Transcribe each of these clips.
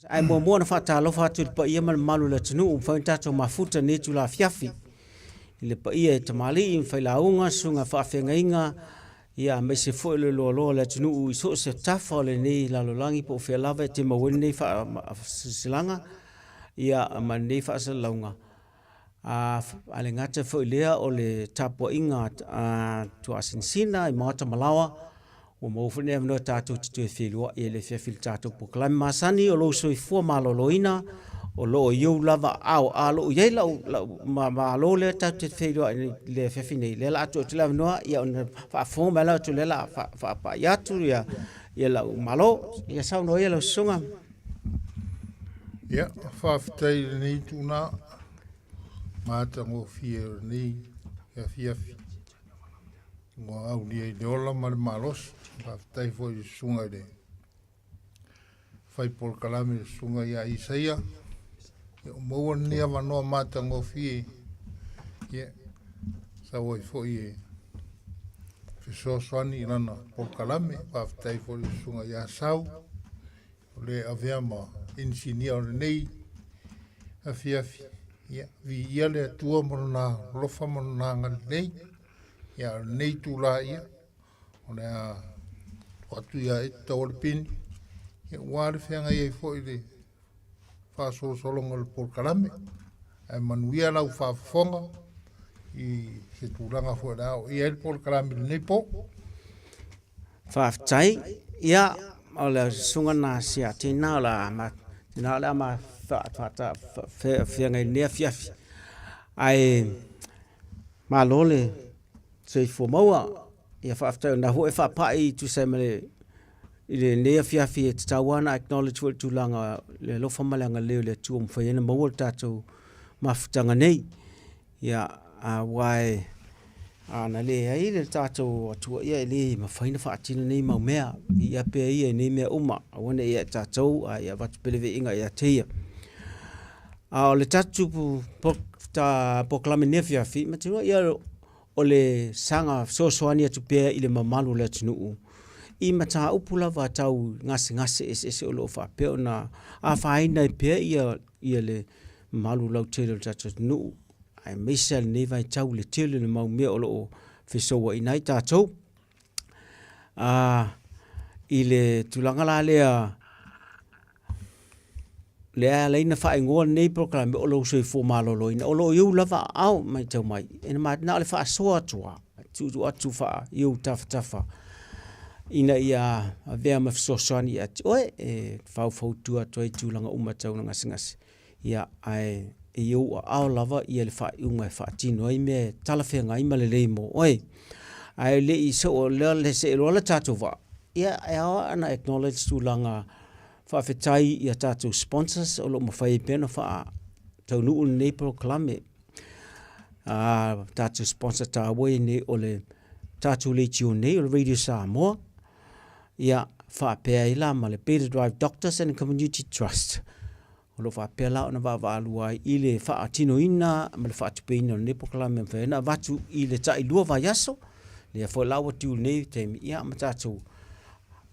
Ae muamua ona faatalofa atu i le paia ma le mamalu o le atunuu ua mafai ona tatou mafuta i lenei itula afiafi i le paia i tamalii ma failauga, susuga faafeagaiga, ia aemaise foi le loaloa o le atunuu i so o se tafa o lenei lalolagi po o fea lava e te maua ai lenei faasilasilaga ia ma lenei faasalalauga. A le gata foi i lea o le tapuaiga a Tuasinasina i Maota ma Laoa, ua maua foi lenei avanoa tatou te toe feiloai ai i le afiafi i le tatou polokalame masani o lou soifua maloloina o lo o i ou lava aao. A o lo o i ai lau malo lea tatou te feiloai i le afiafi nei, lea o le a tuu atu le avanoa ona faafofoga mai lea o lea o le a faapai atu lau malo. Ia saunoa ia lau susuga. Ia, faafetai i lenei itula matagofie o lenei afiafi ua aulia i le ola ma le malosi. Faafetai foi i le susuga i le fai polokalame le susuga ia Isaia. Ia, ua maua lenei avanoa matagofie ia sau ai foi e fesoasoani i lana polokalame. Faafetai foi i le susuga ia Sau o le avea ma inisinia o lenei afiafi. Ia, viia le Atua ma lona alofa ma lona agalelei. Ia, o lenei itula ia, o le a tuu atu ia Eddie Taualepini, ia ua le feagai ai foi le faasolosologa o le polokalame. Ae manuia lau faafofoga i se tulaga foi o le a oo i ai le polokalame i lenei po. Faafetai. Ia, o le susuga lena sia tina o le a ma tina o le a ma feagai nei afiafi. Ae malo le soifua maua. Ia faafetai o lena foi e faapai e tusa ai ma le i lenei afiafi e tatau lava ona acknowledge foi le tulaga le alofa ma le agalelei o le Atua ua mafai ai ona maua le tatou mafutaga nei. Ia, aua e a na leai le tatou Atua, ia e le mafai ona faatino nei mau mea. Viia pea ia i nei mea uma, aua ne i ia i tatou, a ia avatu pea le viiga ia te ia. A o le tatou polokalame i lenei afiafi, matua ia o le saga fesoasoani atu pea i le mamalu o le atunuu i mataupu lava tau gasegase eseese o lo o faapea ona afaina ai pea ia le mamalu lautele o le tatou atunuu, aemaise lava lenei vaitau i le tele o le mau mea o lo o fesouaina ai tatou. I le tulaga la lea, lea e ala ai ona faaigoa lenei polokalame o lou soifua maloloina, o lo o i ou lava aao matau mai, na o le faasoa atu lava, tuutuu atu i ou tafatafa ina ia avea ma fesoasoani ia te oe e faufautua atu ai i tulaga uma tau gasegase. Ia, ae i ou aao lava ia le faaiuga e faatino ai mea e talafeagai ma lelei mo oe. Ae le i soo lea le see loa le tatou vaa, ia e ao lava ona acknowledge tulaga faafetai i a tatou sponsors o lo o mafai ai pea ona faataunuu lenei polokalame. A tatou sponsor taua ia nei o le tatou leitio nei o le Radio Samoa, ia faapea ai la ma le Beta Drive Doctors and Community Trust. O lo o faapea la ona vaavaalua ai i le faatinoina ma le faatupeina o lenei polokalame e mafai ai ona avatu i le tailua vaiaso, lea foi la ua due nei taimi, ia ma tatou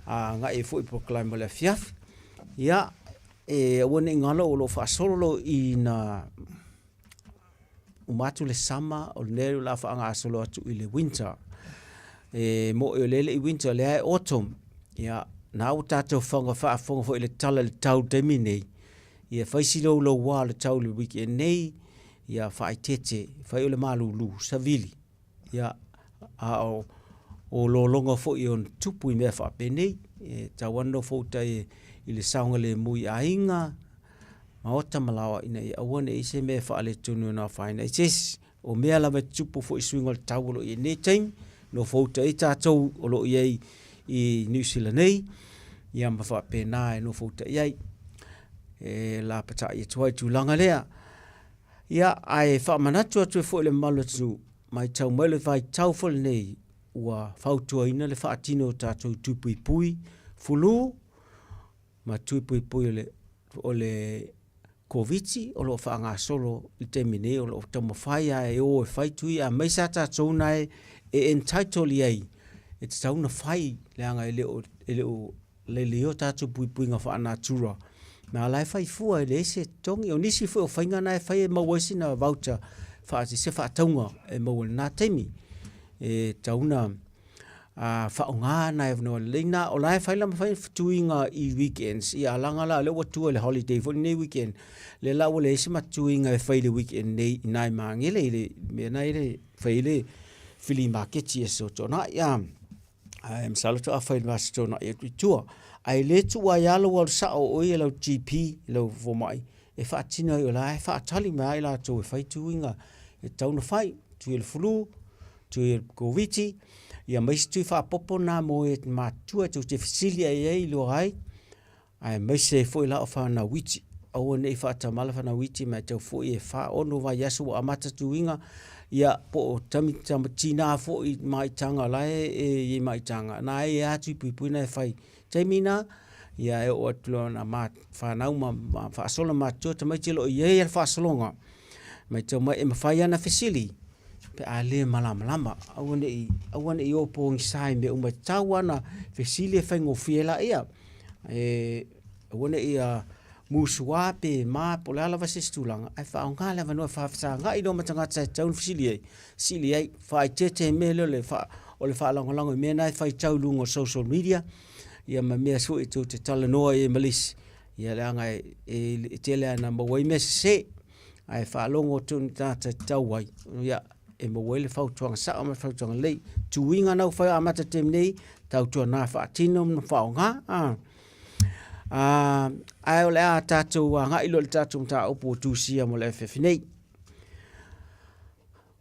agai ai foi i polokalame o le afiafi. Ia, e aua ne i galo o lo o faasolo lo ina uma atu le summer, o lea o le a faagasolo atu i le winter. E moni o lea e le i winter, o lea e autumn. Ia, na ua tatou faafofoga foi i le tala i le tau i le taimi nei, ia fai si louloua o le tau i le weekend nei, ia faaeteete, fai o le malulu, savili. Ia, a o lologa foi e ono tupu i mea faapenei, e tatau lava ona nofoutai i le saogalemu i aiga, maota ma laoa ina ia aua ne i i ai se mea e faaletonu e ono afaina ai se isi. O mea lava e tutupu foi i suiga o le tau o lo o i ai nei taimi, nofoutai ai tatou o lo o i ai i Niu Sila nei, ia ma faapena e nofoutai ai. E lapatai atu ai i le tulaga lea. Ia, ae faamanatu atu ai foi i le mamalu o le atunuu, matau mai le vaitau foi lenei ua fautuaina le faatino o tatou tui puipui flu ma tui puipui o le Koviti o lo o faagasolo i le taimi nei, o lo o taumafai lava e o e fai tui, aemaise lava tatou na e entitle i ai, e tatau ona fai, leaga e le o lelei o tatou puipuiga faa-natura. Ma la e fai fua e leai se totogi. O nisi foi o faiga na e fai e maua ai sina voucher fa se faatauga e maua i lena taimi. E tatau ona faaaoga nai avanoa lelei na. O la e fai la ma fai fetuiga i weekends, ia alaga la o lea ua tua i le holiday foi lenei weekend, lea la ua leai se matuiga e fai i le weekend nei i ina i Magele i le mea na e fai ai le flea market i Aso Toonai. Ae masalo faatoa fai i le Aso Toonai atu i tua. Ae le tuua ai lava lou alu sao o oe e lau GP, lau fomai, e faatino ai o la e faatali mai lava i latou e fai tuiga e tatau ona fai, tui o le flu, tui o le Koviti, ia ma isi tui faaopoopo na mo e matutua tou te fesili i ai iloa ai, aemaise ai foi la o fanau iti. Aua ne i faatamala fanau iti ma e tau foi e 4, 6 vaiaso ua amata tuiga, ia po o tami, tama, tina foi maitaga o la e i ai maitaga, na e i ai lava tui puipui na e fai. Taimi na, ia e oo atu loa na ma fanau ma, ma faasolo matutua tamaiti o lo o i ai le faasologa, matau mai e mafai lava ona fesili pe a le malamalama. Aua ne i, aua ne i o pogisa i mea uma, e tatau lava ona fesili e faigofie laia. E aua ne i musuā pe ma po o le a lava se isi tulaga, ae faaaoga le avanoa e faafesagai loa ma tagata e tatau ona fesili ai, fesili ai, faaeteete i le mea lea o le faalagolago i mea na e faitau i luga o social media, ia ma mea foi tou te talanoa ai ma le isi, ia leaga e tele lava ina maua ai mea sese, ae faalogo atu ni tagata e tatau ai, ia e maua ai le fautuaga sao ma le fautuaga lelei. Tuiga na ua fai amata i le taimi nei, tautuana faatino ma faaaoga. Ae o le a tatou agai loa i le tatou mataupu ua tusia mo le afiafi nei.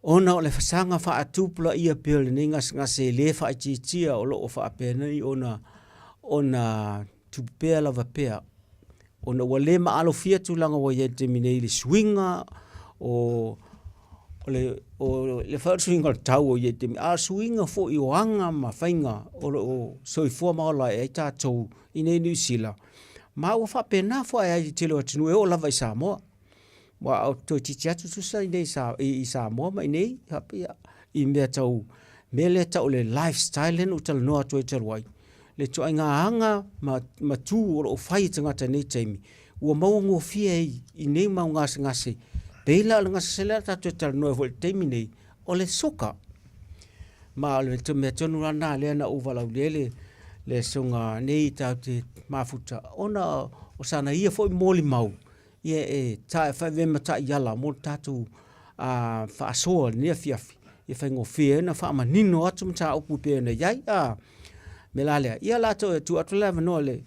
Ona o le saga faatupulaia pea o lenei gasegase e le faaitiitia o lo o faapena ona ona tupu pea lava pea ona ua le maalofia tulaga ua i ai i le taimi nei i le suiga o le o le fai o le suiga o le tau o i ai i le taimi, a o le suiga foi o aga ma faiga o lo o soifua ma ola ai tatou i inei i Niu Sila, ma ua faapena foi i le tele o atunuu e oo lava i Samoa. Aua ou te toeitiiti atu tusa i inei i Samoa ma i inei faapea i mea tau mea lea e tau o le lifestyle lea na ou talanoa atu ai talu ai, le ituaiga aga ma tu o lo o fai e tagata i nei taimi, ua mauagofie ai i nei mau gasegase. Pei la o le gasegase lea tatou te talanoa ai foi i le taimi nei, o le suka. Ma o le mea tonu lava lena lea na ou valaaulia ai le, le susuga nei tatou te mafuta, ona o sana ia foi molimau, ia e fai ma taiala mo le tatou faasoa i lenei afiafi, ia faigofie ai ona faamanino atu mataupu e pei ona i ai. O le mea la lea, ia o le a toe tuu atu le avanoa i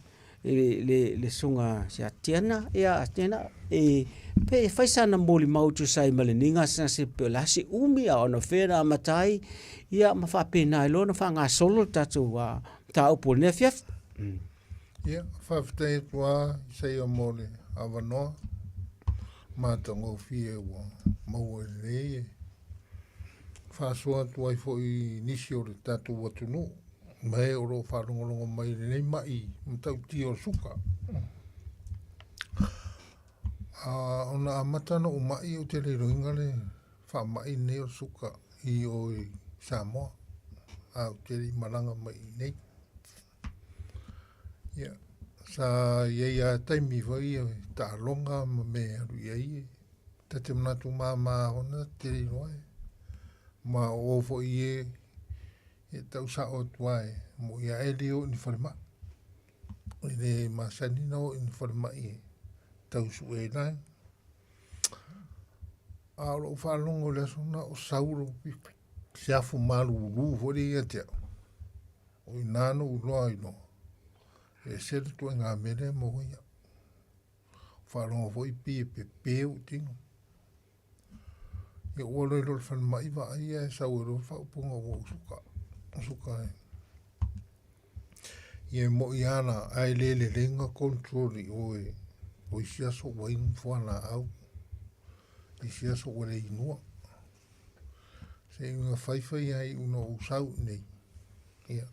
le susuga ia Tiana, ia Tiana, e pe fai sana molimau e tusa ai ma lenei gasegase pe o le a se umi a o anafea na amata ai, ia ma faapena ai loa ona faagasolo le tatou mataupu o lenei afiafi. Ia, faafetai atu lava Isaia mo le avanoa matagofie ua maua i lenei e faasoa atu ai foi i nisi o le tatou atunuu ma e o lo o faalogologo mai i lenei ma'i matautia o le suka. A, ona amata ona ou ma'i ou te le iloaina le faamai lenei o le suka i o i Samoa, a ou te le i malaga mai i inei. Ia, sa i ai lava taimi foi ia taaloga ma mea e alu i ai, ta te manatu mama ona te le iloa e. Ma o o foi e, e tau sao atu lava e moi lava e le o i ni falemai. E le masani ona o i ni falemai e tau sue ai lae. A o lou faalogo i le aso lena o sau lou pito, se afu malulu foi lea ia te au. O i ina na ou iloa ai loa, e ese le ituaiga mea lea e maua ai au. Faalogo foi pei e pepe ou tino. Ia ou alu ai loa i le falemai vaai ae sau ai loa le faaupuga ua ou suka. Suka e. Ia e moi lava la, ae le lelei ona control i o e o isi aso ua inu fualaau, isi aso ua le inua. Se i na faifai ai una ou sau i nei. Ia.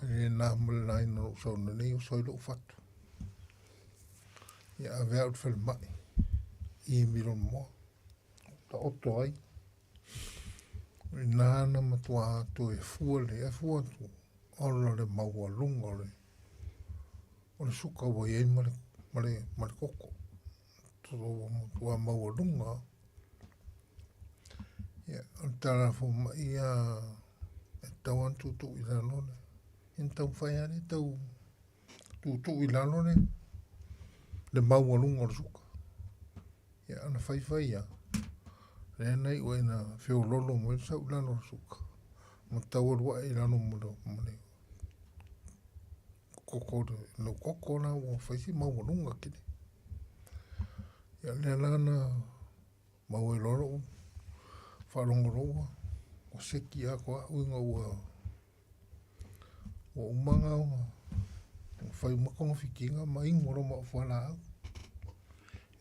E le na ma le laina o lou sau nei o soi lou fatu. Ia ave au i le falemai i Milomoa. Taoto ai. I nā na matua toe fua le e fua atu ona le maualuga o le o le suka ua i ai ma le ma le, ma le koko. Toto ua matua maualuga. Ia, o le tala a fomai ia, e tatau lava ona tuutuu i lalo le, ia na taumafai lava lea e tau tuutuu i lalo le, le maualuga o le suka. Ia, ona faifai lava, lea na iu ai ina feoloolo mai le sau i lalo o le suka, ma tau alu ae i lalo ma le, ma le koko, lou koko la ua fai si maualuga tele. Ia lea la na maua ai loa lo'u faalogo loa ua ua seki atoa a'u ina ua ua uma ona fai uma togafitiga ma inu loa ma a'u fualaau.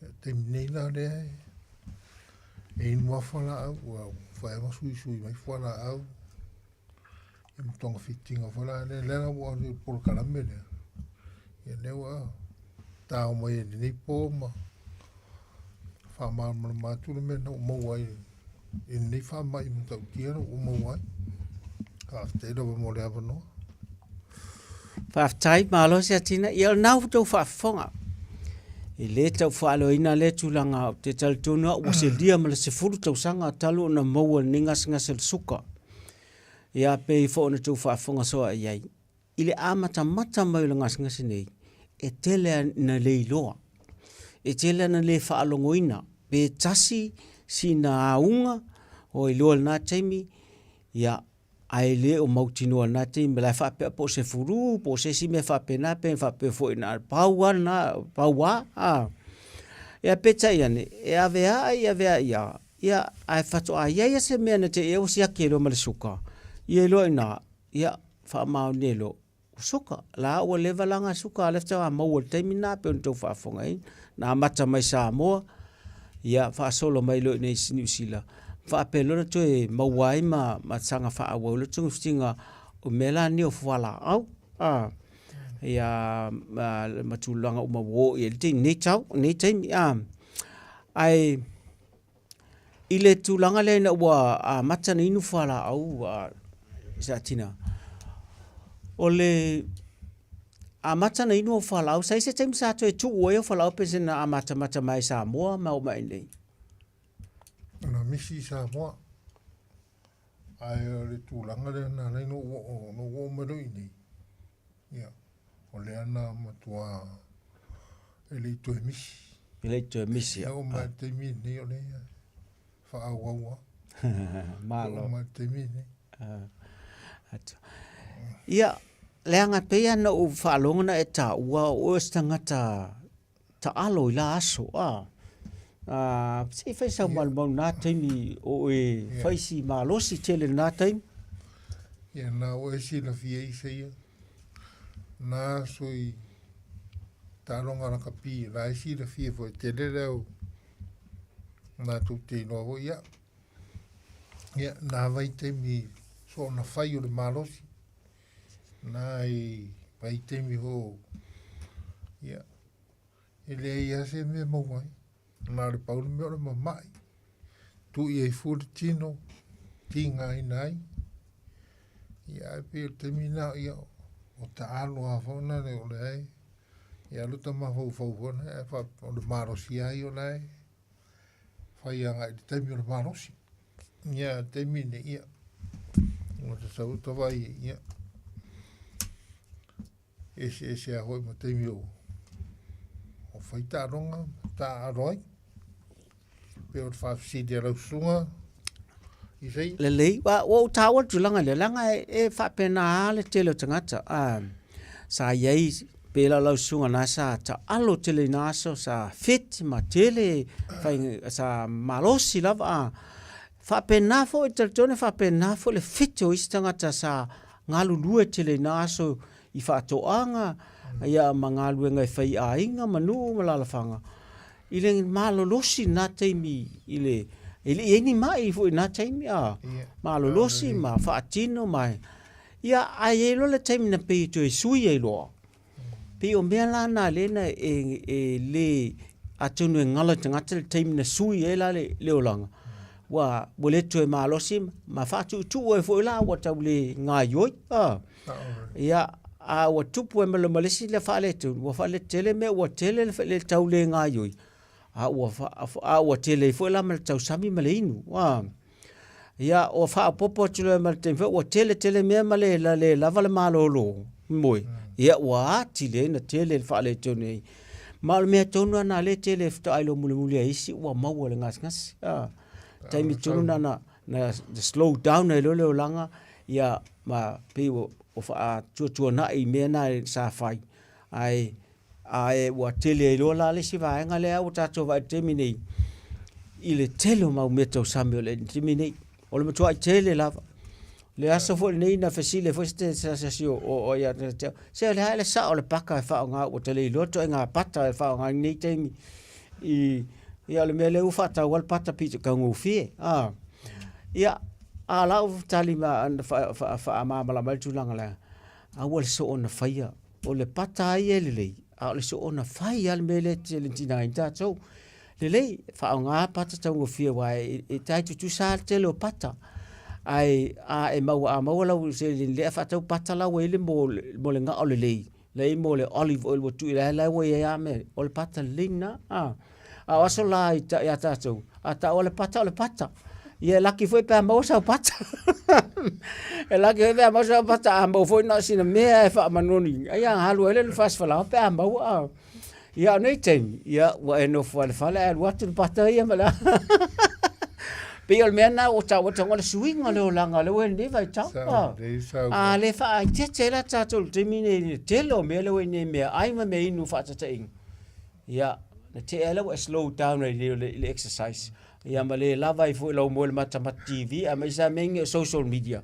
Ia, taimi nei la lea e inu lava fualaau, ua mafai lava ona suisui mai fualaau ia ma togafitiga foi la lea, lea la ua alu i le polokalame lea, ia lea ua tao mai ai i lenei po ma faamalamalama atu le mea lena ua maua ai i lenei faamai matautia lea ua maua ai. Faafetai lava mo le avanoa. Faafetai, malo Siatina. Ia o lena ua outou faafofoga. E le tau faaleoina lea tulaga, ou te talitonu au ua selia ma le 10 tausaga talu ona maua lenei gasegase o le suka. Ia pei foi ona outou faafofoga soa i ai. I le amatamata mai o le gasegase nei, e tele ina le iloa, e tele ina le faalogoina pe tasi sina auga o iloa i lena taimi, ia ae le o mautinoa i lena taimi, o la e faapea po o se flu po o se isi mea faapena, pe faapea foi na o le pau lava lena, pau lava a. Ia peitai ane, e avea'i avea'i lava, ia ae faatoa i ai lava se mea na te i ai ua siaki ai loa ma le suka, ia iloa i ina, ia faamaonia ai loa, o suka. La ua leva la na suka, a o lea faatoa maua i le taimi lena pei ona outou faafofoga ai, na amata mai Samoa, ia faasolo mai loa i inei i Niu Sila, faapea loa ona toe maua ai ma ma saga faaauau ai togafitiga o mea la nei o fualaau a, ia ma, ma tulaga uma ua oo i ai lenei tau, lenei taimi a. Ae I le tulaga lea ina ua amata ona inu fualaau a Siatina, o le amata ona inu au fualaau, sa i ai se taimi sa toe tuu ai au fualaau pe se na amatamata mai Samoa ma oo mai i inei? Na misi i Samoa, ae o le tulaga lea na ala ai ona ou oo, ona ou oo mai loa i inei, ia, o lea na matua e le i toe misi. E le i toe misi. E oo mai le taimi lenei o lea faaauau lava. Malo. E oo mai le taimi lenei. Atu. Ia, leaga e pei lava ona ou faalogo na e taua o oe o se tagata taalo i la aso, a. Se i fai sau maumau i na taimi o oe fai si malosi tele i lena taimi. Ia, na ua e silafia Isaia, na aso i taaloga lakapi, la e silafia foi, e tele le au latou te iloa foi, ia, ia, na vaitaimi soona fai o le malosi, na i vaitaimi foi o, ia, e leai lava se mea e maua ai, na o le pau le mea o le mama'i, tuu i ai fua le tino, tigaina ai, ia ae pei o le taimi lena, ia, o taalo lava foi na o lea e, ia alu ta mafaufau foi lea, ae faapea o le malosi lava ia o la e fai agai i le taimi o le malosi. Ia, a o le taimi lenei, ia, ua ta sau ta vaai ai, ia, eseese lava foi ma taimi o, o fai taaloga ma taaalo ai. Pei o le faafesili a lau susuga Isaia. Lelei, ua ou taua le tulaga lea, leaga e, e faapena lava le tele o tagata. A, sa i ai, pei la o lau susuga na sa taalo tele i na aso, sa fit ma tele, fai, sa malosi lava. A, faapena foi, talitonu e faapena foi le fit o isi tagata sa galulue tele i na aso i faatoaga, ia ma galuega e fai i aiga ma nuu ma alaalafaga, i le malolosi i lena taimi i le, e le i i ai ni mai foi i lena taimi, a, malolosi ma faatino ma, ia, ae i ai loa le taimi na pei e toe sui ai loa, pei o mea la na lea na e, e le, atonu e galo i tagata le taimi na sui ai la le, le olaga, ua, ua le toe malosi ma faatuutuu ai foi la ua tau le gaoioi, a. Ia, a ua tupu ai ma le ma le isi lea faaletonu, ua faaletele mea ua tele le tau le gaoioi, a ua a ua tele ai foi la ma le tausami ma le inu. Ia, ua faaopoopo atu loa ma le taimi foi ua tele tele mea ma le le lava le malolo moe. Ia ua atili ai ona tele le faaletonu ai. Ma o le mea tonu lava lena lea e tele faatoa iloa mulimuli e isi ua maua i le gasegase. Taimi tonu lena na na slow down ai loa le olaga ia ma pei ua faatuatuanai i mea na sa fai ae ae ua tele ai loa la le isi vaega lea ua tatou vaai i le taimi nei i le tele o mau mea tausami o le taimi nei. O le matuai tele lava. Le aso foi lenei na fesili ai foi se tasi o ia te au, se o le a le sao o le paka e faaaoga ua ta le iloa ituaiga pata e faaaoga i lenei taimi i ia o le mea lea ua faatau ai le pata pito taugofie. A ia, a o lau tali ma faamalamalama ai le tulaga lea, aua le soona faia. O le pata lava ia e lelei, a o le soona fai lava le mea lea e tele ina tiga ai tatou. Lelei, faaaoga pata taugofie aua e tai tutusa lava le tele o pata. Ae a e maua, a maua lau seleni lea faatau pata la ua i ai le mo le gao lelei, la e i ai mo le olive oil ua tuu i ai, la ua i ai lava mea, o le pata lelei lena. A o aso la ia tatou, a tau lava le pata, o le pata. Ia e laki foi pe a maua sau pata. E laki foi pe a maua sau pata, a maua foi na o sina mea e faamanoni, ai a alu ai lea i le fasifalaoa pe a maua. Ia o nei taimi, ia ua e nofo lava i le fale ae alu atu le pata ia ma le Pei o le mea lena ua taua atu, o le suiga o le olaga lea ua i lenei vaitau. A le faaeteete ai la tatou i le taimi lenei i le tele o mea lea ua i nei meaai ma meainu faataitaiga, Ia, na tea ai la ua e slow down ai i le exercise. Ia ma le lava ai foi lau moe i le matamata TV aemaise lava mea nei o social media.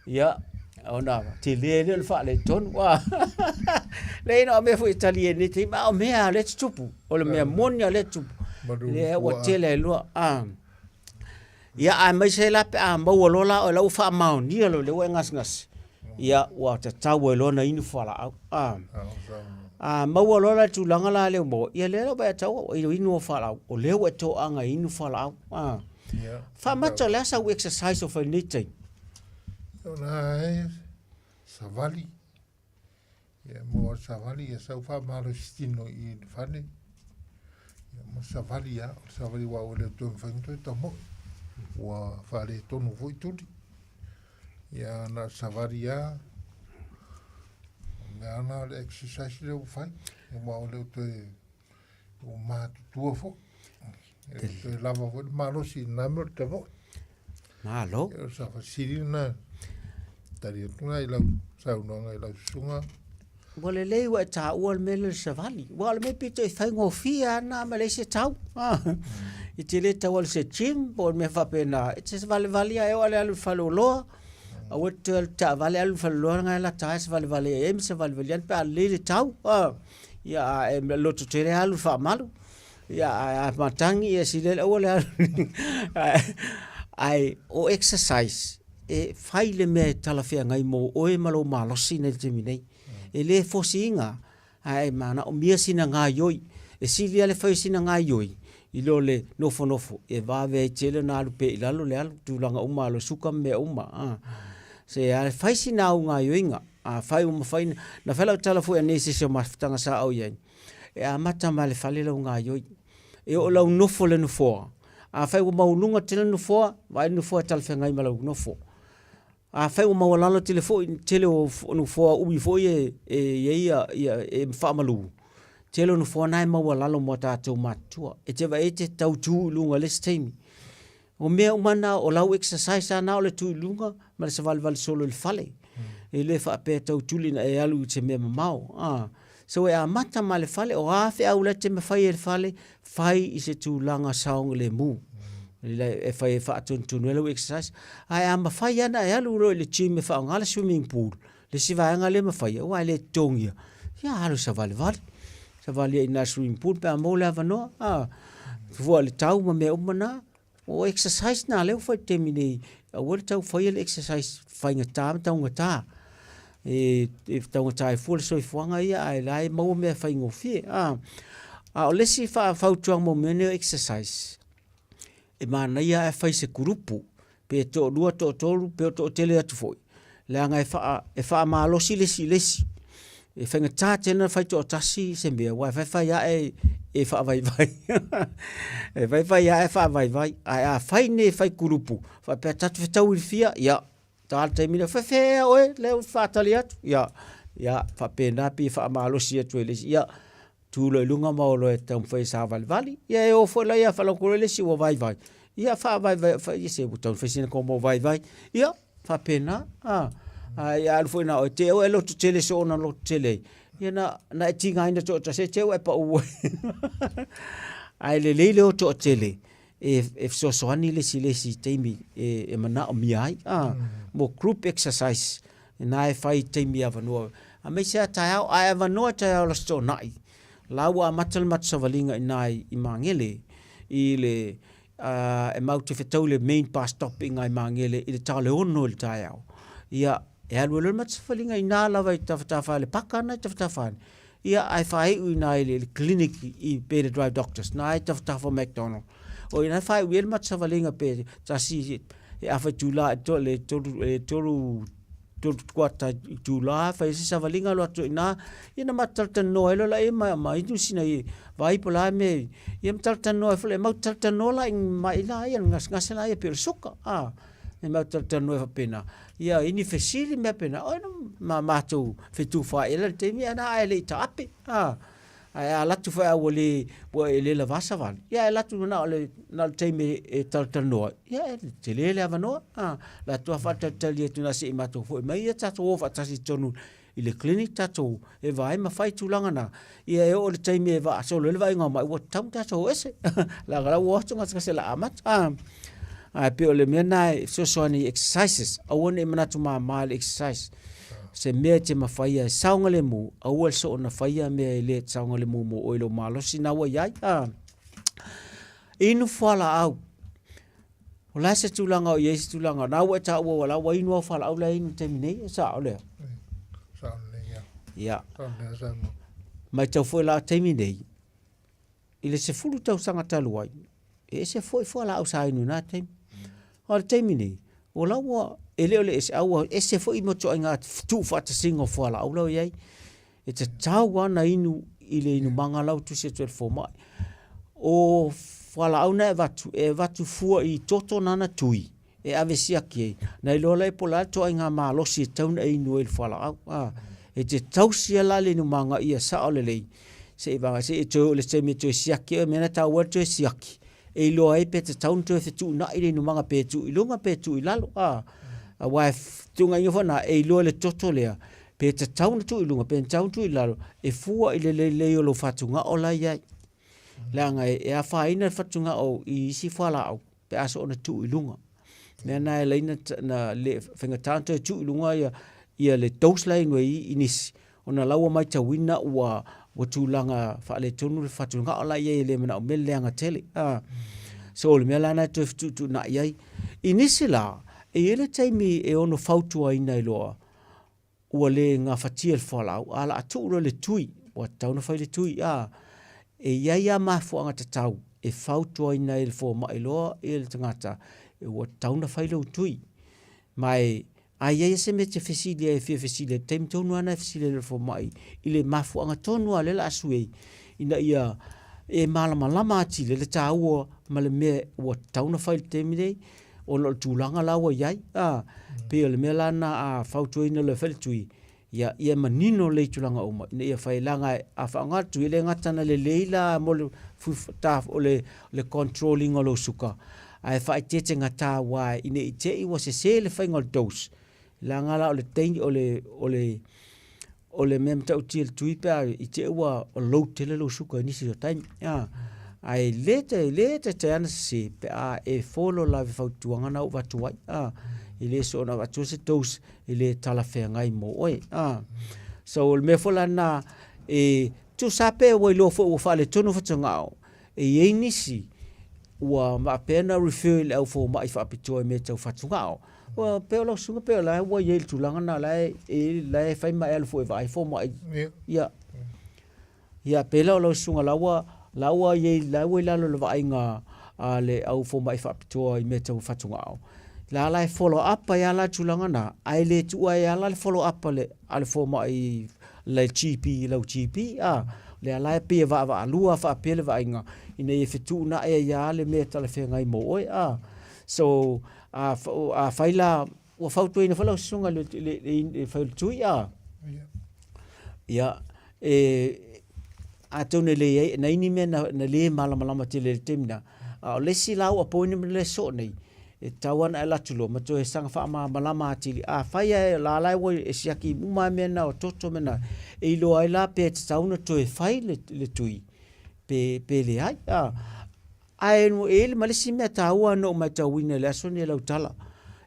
Ia, ona tele lea o le faaletonu. Leai na o mea foi e tali ai i lenei taimi, a o mea lava o lea e tutupu. O le mea moni lava o lea e tutupu. Lea ua tele ai loa. Ia aemaise ai la pe a maua loa la oe la ua faamaonia loa lea ua e gasegase, ia ua tatau ai loa ona inu fualaau. A, a maua loa la le tulaga la lea ua maua, ia lea la ua e tau ua inu o fualaau, o lea ua e toaga e inu fualaau. A, faamata o le a sau exercise o fai nei taimi? O la e savali. Ia mo le savali ia sau faamalosi tino i le fale. Ia mo savali ia, o le savali ua ua le toe mafai ona toe tamoe. Ua faaletonu foi tuli. Ia na o le savali ia, o mea ana le exercise lea ua fai. Ia ua le toe ua matutua foi. E le toe lava foi le malosi i lena mea o le tamoe. Malo. O sa fesili lena, tali atu lena i lau saunoaga i lau susuga. Ua lelei ua e taua le mea lea o le savali. Aua o le mea pito i faigofie lava lena ma leai se tau. E te le tau alu i se gym po o le mea faapena. E te savalivali lava e oo lava i le alu i le faleoloa. Aua e te toe alu i le taavale, alu i le faleoloa lena e lata ai savalivali ai ma savalivali ane pe a lelei le tau. Ia a e lototele alu i le faamalu. Ia, ae a matagi ia sili ai le aua le alu. Ae o exercise, e fai le mea e talafeagai mo oe ma lou malosi nei i le taimi nei. E le fosiina, ae manaomia sina gaoioi. E sili lava le fai o sina gaoioi i lo le nofonofo e vave ai tele ona alu pea i lalo le alu, tulaga uma alo suka ma mea uma. Se a fai sina au gaoioiga, afai ua mafai, na fai lau tala foi anei i se isi o mafutaga sa ou i ai, E amata mai le fale lau gaoioi. E oo lau nofo le nofoa. Afai ua maualuga tele le nofoa, vaai le nofoa e talafeagai ma lau nofo. Afai ua maualalo tele foi, tele o nofoa umi foi e i ai ia, ia e faamalu, tele o nofoa na e maualalo mo tatou matutua. E te vaai e te tau tu i luga i le isi taimi. O mea uma na, o lau exercise lava na o le tu i luga ma le savalivali solo i le fale. E le faapea e tau tuli ina e alu i se mea mamao. Ah. So e amata mai le fale, o a feau la e te mafai e le fale, fai i se tulaga saogalemu. E fai e faatonutonu ai lau exercise. Ae a mafai lava ona e alu loa i le gym e faaaoga le swimming pool, le isi vaega lea e mafai, aua e le totogia, ia alu e savalivali. Savali ai i ina i le swimming pool pe a maua le avanoa, a, fua i le tau ma mea uma na. O exercise na lea ua fai i le taimi nei, aua le tau faia le exercise faigata ma taugata. E, e taugata ai fua le soifuaga ia, ae la e maua mea faigofie. A, a o le isi fautuaga mo mea nei o exercise, e manaia ae fai se kurupu, pe toalua, toatolu, pe toatele atu foi, leaga e, faa, e faamalosi le isi i le isi. E faigata tele ona fai toatasi se mea aua e faifai ae e faavaivai. E faifai ae faavaivai, ae a fai nei e fai kulupu, faapea ta te fetau i le fia, ia, ta le taimi lea, fefea oe, lea ua faatali atu, ia, ia, faapena pei e faamalosi atu ai le isi, ia, tu loa i luga ma o loa e taumafai e savalivali. Ia e o foi la ia faalogo loa le isi ua vaivai, ia faavaivai, ia se ua tau fai sina koma ua vaivai. Ia, faapena, a, a ia alu foi na oe, te ua e loto tele soona loto tele ai, ia na, na e tigaina toatasi ai, te ua e pau ai. Ae lelei le o toatele e, e fesoasoani le isi i le isi i taimi e, e manaomia ai, a, mo group exercise, na e fai i taimi avanoa. Aemaise a taeao, a e avanoa taeao le Aso Toonai, la ua amata le matou savaliga i ina i Magele, i le, e matou te fetau i le main bus stop i ina i Magele i le ta o le 6 i le taeao. Ia, e alu ai loa le matou savaliga i ina lava i tafatafa i le paka lena i tafatafa ane, ia ae faaiu i ina i le clinic i Beta Drive Doctors, na i tafatafa o McDonald. O i ina e faaiu ai le matou savaliga pe tasi e afa itula i le tolu kuata itula fai ai se savaliga alu atu i ina, ia ona matou talatalanoa ai loa lea ma inu sina vai po o le a le mea, ia ma talatalanoa ai foi lea, e matou te talatalanoa la i mai laia, le gasegase laia pei o le suka, a, e matou te talatalanoa ai faapena, ia i ni fesili ma mea faapena, oi ma matou fetufaai ai la i le taimi ae na ae le i taape, a. Ae a alu atu foi a ua le, ua e le lava savali, ia e alu atu na o le, na o le taimi e talatalanoa ai, ia e tele le avanoa. A, la atu lava faatalitali atu na se i matou foi mai, ia tatou o faatasi i totonu i le clinic tatou e vaai ma fai tulaga na. Ia e oo i le taimi e faasolo ai le vaaiga o mai, ua tatau ona tatou o ese. Leaga la ua o atu gasegase o le a amata. A, ae pei o le mea lena e fesoasoani i exercises, aua ne i manatu mama i le exercise. Se mea e te mafaia e saogalemu, aua le soona faia mea e le saogalemu mo oe i lou malosi na ua i ai. A. Inu fualaau. O le a se tulaga o i ai se tulaga, na ua e taua ua la ua inu au fualaau la e inu i le taimi nei, e sao lea? Sao lelei, ia. Ia. Sao lelei Samoa. Matau foi la taimi nei, i le 10 tausaga talu ai, e ese foi fualaau sa inu i na taimi. A o le taimi nei, o la ua, e le o le ese, a ua ese foi ma ituaiga tuufaatasiga o fualaau la ua i ai. E tatau lava ona inu i le inumaga la ua tusi atu e le fomai. O fualaau na e avatu, e avatu fua i toto na na tui, e ave siaki ai, na iloa lea po o le a le ituaiga malosi e tatau ona e inu ai i le fualaau. A, e te tausia la le inumaga ia sao lelei, seivagana, se i toe oo i le taimi e toe siaki ai, o le mea lena e taua ai le toe siaki, e iloa ai pe tatau ona toe fetuunai le inumaga pe tuu i luga pe tuu i lalo. A, aua e fetuunaiga foi lena, e iloa e le toto lea pe tatau ona tuu i luga pe tatau ona tuu i lalo, e fua i le lelei o lou fatugao la e i ai. Leaga e afaina le fatugao i isi fualaau pe a soona tuu i luga. Mea na e ala ai na le faigata ona toe tuu i luga ia, ia le dose la e inu ai i nisi, ona la ua matauina ua, ua tulaga faaletonu le fatugao la e i ai e le manaomia le leaga tele. A. So o le mea la lena e toe fetuutuunai ai. I nisi la, e i ai le taimi e ono fautuaina ai loa ua le gafatia e le fualaau, a o le a tuu loa i le tui, ua tatau ona fai le tui, a, e i ai lava mafuaaga tatau e fautuaina ai e le fomai loa le tagata ua tatau ona fai lou tui. Ma e, a i ai se mea e te fesili ai e fia fesili ai, i le taimi tonu lava lena e fesili ai i le fomai i le mafuaaga tonu lava lea o le a sui ai, ina ia e malamalama atili le taua ma le mea ua tatau ona fai i le taimi nei, ona o le tulaga la ua i ai. A, pei o le mea la lena a fautuaina loa e fai le tui, ia, ia manino lelei tulaga uma ina ia fai, leaga a faaaoga le tui, e le gata ina lelei la mo le o le control ina o lou suka, ae faaeteete gata aua ina ne i te i ua sese le faiga o le dose, leaga la o le o le, o le, o le mea matautia i le tui pe a i te i ua low tele lou suka i nisi o taimi. A, ae le te, le taitai lava ona sese pe a e follow lava i fautuaga na ua avatu ai. A, e le soona avatua se dose e le talafeagai mo oe. A, so o le mea foi la lena, e tusa lava pe ua iloa foi ua faaletonu fatugao, e i ai nisi ua faapea ona refer i le au fomai faapitoa i mea tau fatugao. Ua pei o lau susuga pei o la ua i ai i le tulaga lena o la e la e fai ma e alu foi e vaai fomai. Ia. Ia pei la o lau susuga la ua la ua i ai la ua i lalo o le vaaiga a le au fomai faapitoa i mea tau fatugao. La la e follow up ai lava la le tulaga lena, ae le tuua ai lava la le follow up a le fomai. le GP lau GP a lea la e pei e vaavaalua faapea le vaaiga ina ia fetuunai ai lava le mea e talafeagai mo oe a. So a afai la ua fautuaina foi lau susuga i le fai o le tui a, ia e atonu e leai na i ai ni mea na le malamalama tele i le taimi lena, a o le isi la ua appointment lea e soo nei, e tatau lava ona e alu atu loa ma toe saga faamalamalama atili. Afai lava o la la ua e siaki uma lava mea na o toto ma mea na, e iloa ai la pe tatau ona toe fai le tui pe leai. Ae e i ai ma le isi mea taua na ou matauina i le aso lenei i lau tala,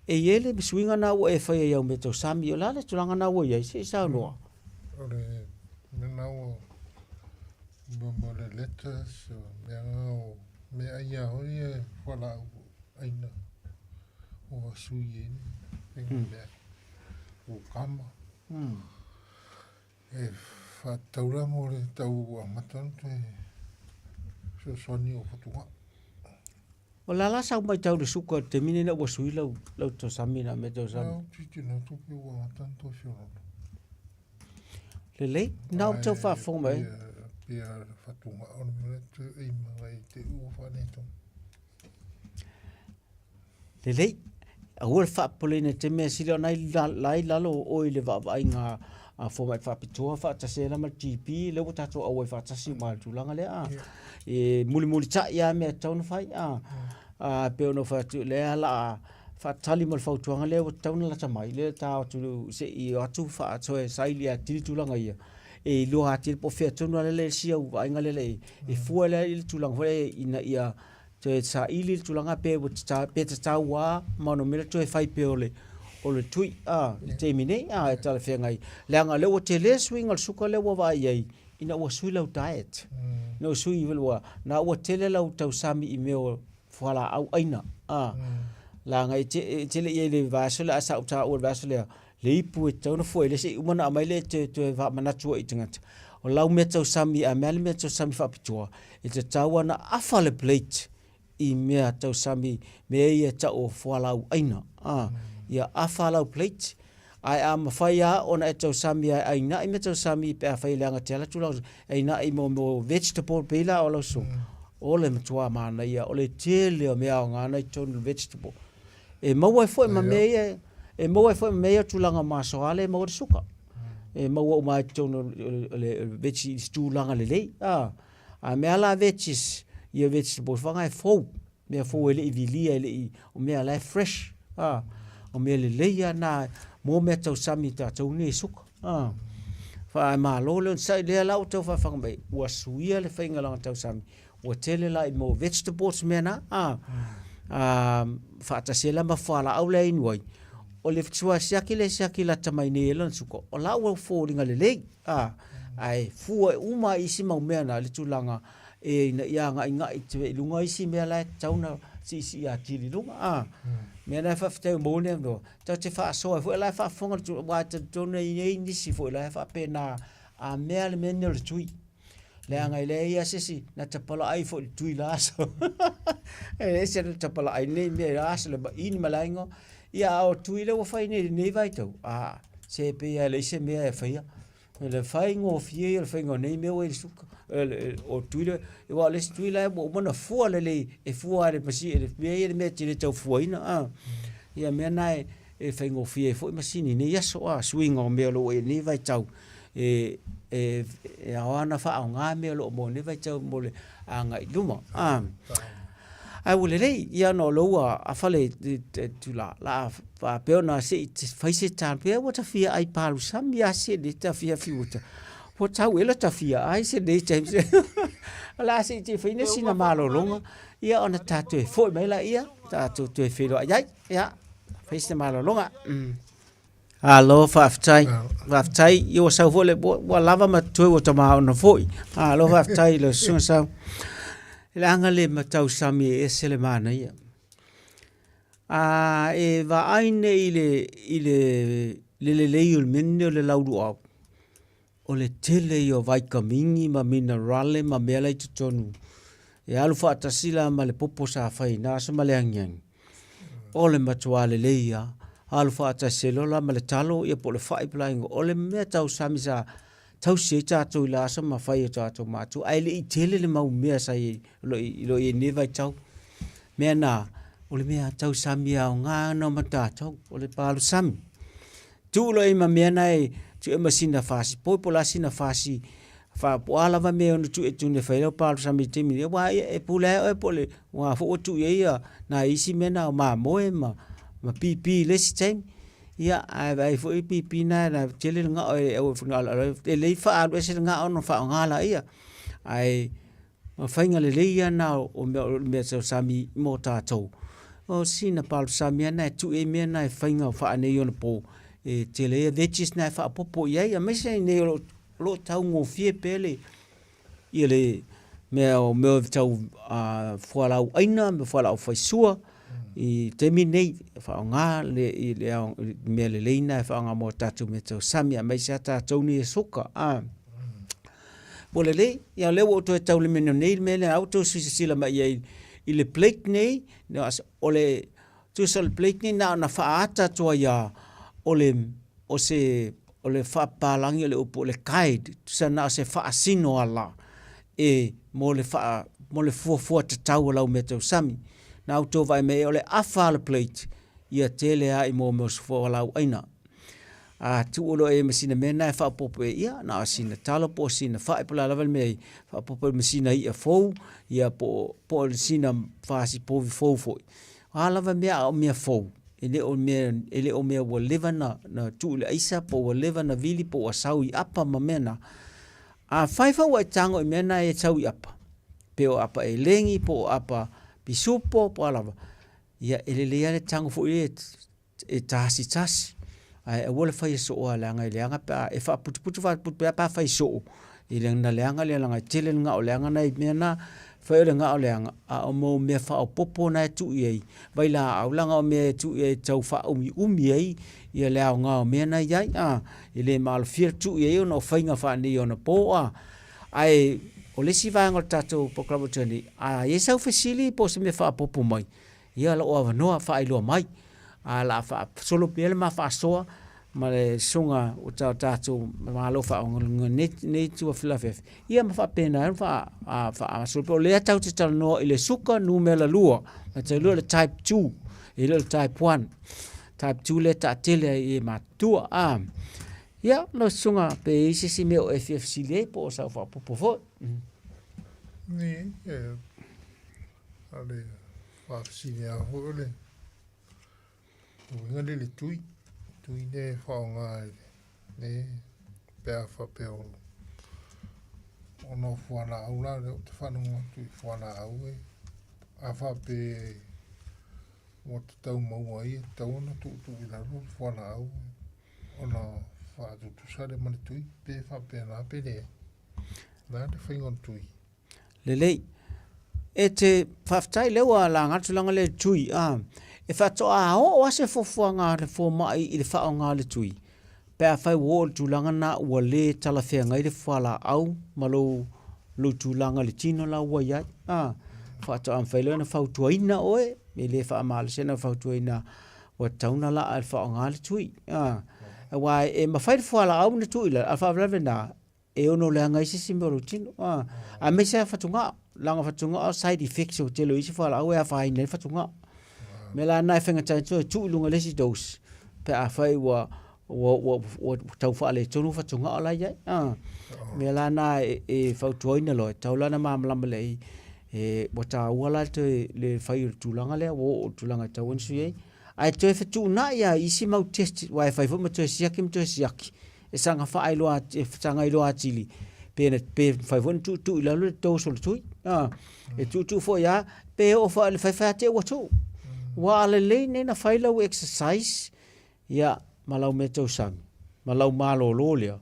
e i ai le suiga lena ua e faia i au mea tausami, o le a le tulaga lena ua i ai? Se i saunoa. O le mea lena ua mo le lettuce, o mea na o meaai lava foi ia fualaau aina ua sui ai le faiga meaai, kukama. E faatatau la mo le tau amata ona toe fesoasoani o fatugao. O le a la sau matau i le suka i le taimi lenei ina ua sui lau, lau tausami na mea tausami? Ou te tilotilo atu pei ua amata ona toe feololo. Lelei, na ou tau faafofoga mai. Pei a fatugao le mea lea toe aim ai te i ua faaletonu. Lelei, aua le faapopoleina i te mea sili ona la i lalo o oe i le vaavaaiga a fomai faapitoa faatasi ai la ma le GP, lea ua tatou auai faatasi uma i le tulaga lea. A. E mulimulitai lava mea e tatau ona fai. A. A, pei ona ou fai atu, lea o le a faatali mo le fautuaga lea ua tatau ona lata mai, lea ta o atu se i o atu toe saili atili tulaga ia, e iloa atili po o fea tonu lava le isi au vaaiga lea e fua lea i le tulaga foi lea ina ia toe saili le tulaga pe ua tatau, pe tatau lava ma ono mea toe fai pea o le, o le tui a, i le taimi nei a, e talafeagai. Leaga o lea ua tele suiga o le suka lea ua vaai i ai ina ua sui lau diet. Ina ua sui ua, na ua tele lau tausami i mea o fualaau aina a. Leaga e te, e te le i ai i le vaiaso lea, ae sa ou taua i le vaiaso lea, le ipu e tatau ona fua i ai se i uma ona aumai lea e toe, toe faamanatu ai i tagata. O lau mea tausami, a mea le mea tausami faapitoa, e tatau ona afa le plate i mea tausami, mea ia e tau o fualaau aina. A, ia afa lau plate, ae a mafai lava ona e tausami e aina'i mea tausami pe afai e leaga te ala tulaga, aina'i mo mo vegetable pei la o lau susuga, o le matua manaia, o le tele o mea aoga na i totonu o le vegetable. E maua ai foi ma mea ia, e maua ai foi ma mea ia o tulaga masoa lea e maua ai le suka. E maua uma ai i totonu o le veggie i se tulaga lelei. A, a mea la veggies, ia vegetables faga e fou, mea fou e le i vilia, e le i, o mea la e fresh. A, o mea lelei lava na mo mea tausami i tatou nei e suka. A, faamalo le onosai, lea la ua tau faafaga mai, ua suia le faiga o lana tausami, Ua tele la i mo vegetables mea na, a, a, faatasi ai la ma fualaau lea inu ai. O le sua siaki lea e siaki lata mai nei e lona suka, o la ua foliga lelei, a, ae fua uma i isi mau mea na i le tulaga e ina ia agaigai te i luga isi mea la e tatau ona siisii atili i luga, a. Mea na e faafetai ua maua lenei avanoa, tatou te faasoa ai foi, o la e faafofoga le atunuu, aua e talitonu e i ai nisi foi la e faapena, a mea le mea lenei o le tui. Leaga e leai lava se isi na tapalaai foi i le tui la aso. E ese le tapalaai nei mea i la aso le maini ma le aiga. Ia a o tui lea ua fai nei i lenei vaitau, a, se pei lava e leai se mea e faia. O le faigofie ia o le faiga o nei mea ua i le suka, o tui lea, aua o le isi tui la ua uma ona fua lelei, e fua lava e le mea ia le mea e te le tau fuaina, a. Ia o mea na e faigofie ai foi masini i nei aso, a, suiga o mea o lo o ua i ai i lenei vaitau. E ao lava ona faaaoga mea o lo o maua i lenei vaitau mo le agai i luma. Ae ua lelei, ia ona o lea ua afa le itula, o le a faapea ona se i fai se tala, pe ua ta fia ai palusami lava se i ta fia fiu ua tau ea lo ta fia ai se nei taimi. O le a se i fai sina malologa, ia ona ta toe foi mai laia, tatou toe feiloai ai. Ia, fai sina malologa. Alo, faafetai. Faafetai, ia ua sau foi le, ua lava ma totoe ua tamaona foi. Alo, faafetai i lau susuga Sau. Leaga le matausami e ese le manaia. A e vaai nei i le, i le, le lelei o le mea lenei o le lauluau, o le tele ia o vaikamini ma minerale ma mea la i totonu e alu faatasi la ma le popo sa fai i na aso ma le agiagi. O le matua lelei lava, alu faatasi ai loa la ma le talo ia po o le fai po o le a igoa. O le mea tausami sa. tausi ai tatou i la aso ma fai e tatou matua, ae le i tele le mau mea sa i lo i lo i nei vaitau. Mea na, o le mea tausami e aoga ana ma tatou, o le palusami. Tuu loa i ma mea na e tuu e ma sina fasi poi po o le a sina fasi fa po o a lava mea e ono tuu e tune fai ai lau palusami i le taimi nei, aua e pule lava oe po o le a foi ua tuu i ai nai isi mea na o mamoe ma pipi i le isi taimi. Ia, ae vaai foi pipi na e tele le gao e aua foi ne i e lelei faaalu ese le gao ona faaaoga laia. Ae o faiga lelei ia na o mea tausami mo tatou. O sina palusami lava na e tuu i ai mea na e faiga faaneionapo e tele ai veggies na e faaopoopo i ai, aemaise i inei o lo o taugofie pea le ia le mea o mea tau fualaau aina ma fualaau faisua i taimi nei e faaaoga le i le mea lelei lena e faaaoga mo tatou mea tausami aemaise lava tatou nei e suka a. Ua lelei, ia o lea ua ou toe taulimaina nei le mea lea, a ua outou silasila mai i ai i le plate nei, o le tusa o le plate nei na ona faaata atu ai lava o le o se o le faapapalagi o le upu o le guide, tusa na o se faasino ala e mo le faa mo le fuafua tatau o lau mea tausami. Na outou vaai mai ai o le afa o le plate ia tele lava i mo mea o fualaau aina. A tuu loa i ai ma sina mea lena e faaopoopo i ai, ia na o sina talo po o sina fai po o le a lava le mea e faaopoopo i ai ma sina i'a fou, ia po o sina fasi povi fou foi. O a lava mea a o mea fou, e le o mea, e le o mea ua leva na tuu i le aisa po ua leva na vili po ua sau i apa ma mea na. Afai foi ua e tago i mea na e sau i apa, pe o apa elegi po o apa pisupo po o a lava, ia e lelei lava le tago foi lea e tasitasi ae aua le faia soo leaga e leaga pe a e faaputuputu faaputuputu pea pe a fai soo i le na leaga lea leaga e tele le gao leaga na i mea na fai o le gao leaga a o mau mea faaopoopo na e tuu i ai vailaau leaga o mea e tuu i ai e tau faaumiumi ai ia le aoga o mea na i ai a e le maalofia le tuu i ai ona o faiga faaneionapo a ae o le isi vaega o le tatou polokalame o tuai nei a i ai sau fesili po o se mea faaopoopo mai Ia lou avanoa faailoa mai, a o le a faasolo pea le ma faasoa ma le susuga o tatou Malo faaogaluga i lenei itu afiafi, ia ma faapena ai ona faagasolo pea. O lea tatou te talanoa i le suka numera 2, o le type 2, e le o le type 1. Type 2 lea e taatele ai i e matutua. Ia, lau susuga, pe i ai se isi mea o e fia fesili ai po o sau faaopoopo foi. Ni, e A le faafesili lava foi o le uiga lea i le tui, tui lea e faaaoga i le pe a faapea o ona o fualaau la lea ou te faalogo atu i fualaau e a faapea ua tatau maua ai e tatau ona tuutuu i lalo le fualaau ona faatutusa lea ma le tui pe faapena pe leai. O le a le faiga o le tui? Lelei. E te faafetai lea ua laga le tulaga lea i le tui. A, e faatoa oo lava se fuafuaga a le fomai i le faaaoga o le tui pe afai ua oo i le tulaga lena ua le talafeagai le fualaau ma lou, lou tulaga i le tino la ua i ai. A, faatoa mafai loa ona fautuaina oe, e le faamalosia ona fautuaina ua tatau ona laa e faaaoga le tui. A, aua e mafai le fualaau ona tuu i lalo, a o le faalavelave lena, e ono leaga ai se isi mea o lou tino. A, aemaise lava fatugao, leaga o fatugao side effects o le tele o isi fualaau e afaina ai fatugao. O le mea la lena e faigata ai ona toe tuu i luga i le isi dose pe afai ua ua ua ua tau faaletonu fatugao la e i ai. A, o le mea la lena e fautuaina loa, e tatau la ona malamalama lelei e ua taua la le toe le fai o le tulaga lea ua oo i le tulaga e tatau ona sui ai. Ae toe fetuunai lava i isi mau test aua e fai foi ma toe siaki ma toe siaki e saga faailoa e saga iloa atili pe na pe mafai foi ona tuutuu i lalo le dose o le tui a e tuutuu foi lava pe oo foi i le faifai atu ua tuu. Ua a lelei nei na fai lau exercise ia ma lau mea tausami ma lau malolo lea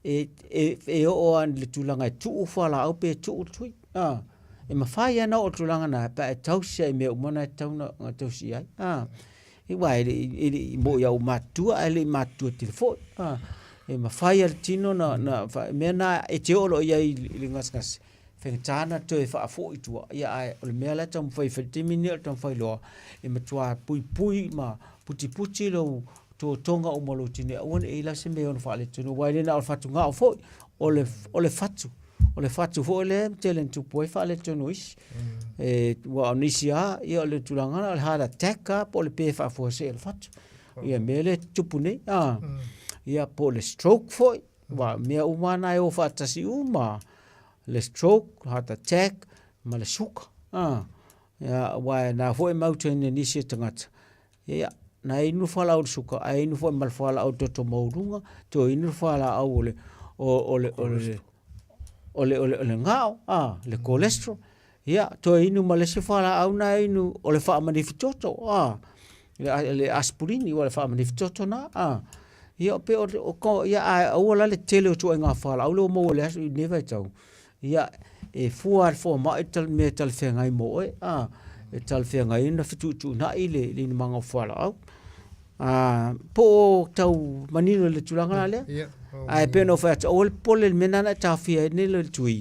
e, e, e oo lava i le tulaga e tuu fualaau pe tuu le tui a e mafai lava ona oo i le tulaga na pe a e tausi lava i mea uma na e tatau ona tausi i ai a. Aua e le i, e le i mo'i au matutua ae le i matutua tele foi. A, e mafai lava e le tino na, na, mea na e te oo loa i ai i le gasegase, faigata ona toe faafoi i tua, ia ae o le mea la e taumafai e fai i le taimi lenei o le taumafai loa e matua puipui ma putiputi lou. totoga uma o lou tino, aua ne i i ai la se mea e ono faaletonu, aua e le na o le fatugao foi, o le, o le fatu. O le fatu foi lea e tele ina tupu ai faaletonu o isi. E, aua o nisi lava, ia o le tulaga lena o le heart attack lava po o le pe faafuasei o le fatu. Ia mea lea e tutupu nei, a. Ia po o le stroke foi, aua o mea uma lava na e o faatasi uma lava, le stroke, heart attack ma le suka, a. Ia, aua o lena foi e mautinoa e nisi o tagata, Ia, na inu le fualaau o le suka, ae inu foi ma le fualaau toto maualuga, toe inu le fualaau o le, o, o le, o le, o le, o le, o le gao, a, le cholesterol. Ia, toe inu ma le isi fualaau na inu o le faamanifi toto, a, le, le aspirin, ua le faamanifi toto na, a. Ia, pe o, o, o, ia, ae aua la le tele o ituaiga fualaau lea ua maua i le aso, i lenei vaitau. Ia, e fua lava le fomai i le mea e talafeagai mo oe, a, e talafeagai ai ona fetuutuunai le, le inumaga o fualaau. A, po o tau manino i le tulaga la lea? Ia, Ae pei ona ou fai atu, aua le popole i le mea lena na e taofia ai nei le tui,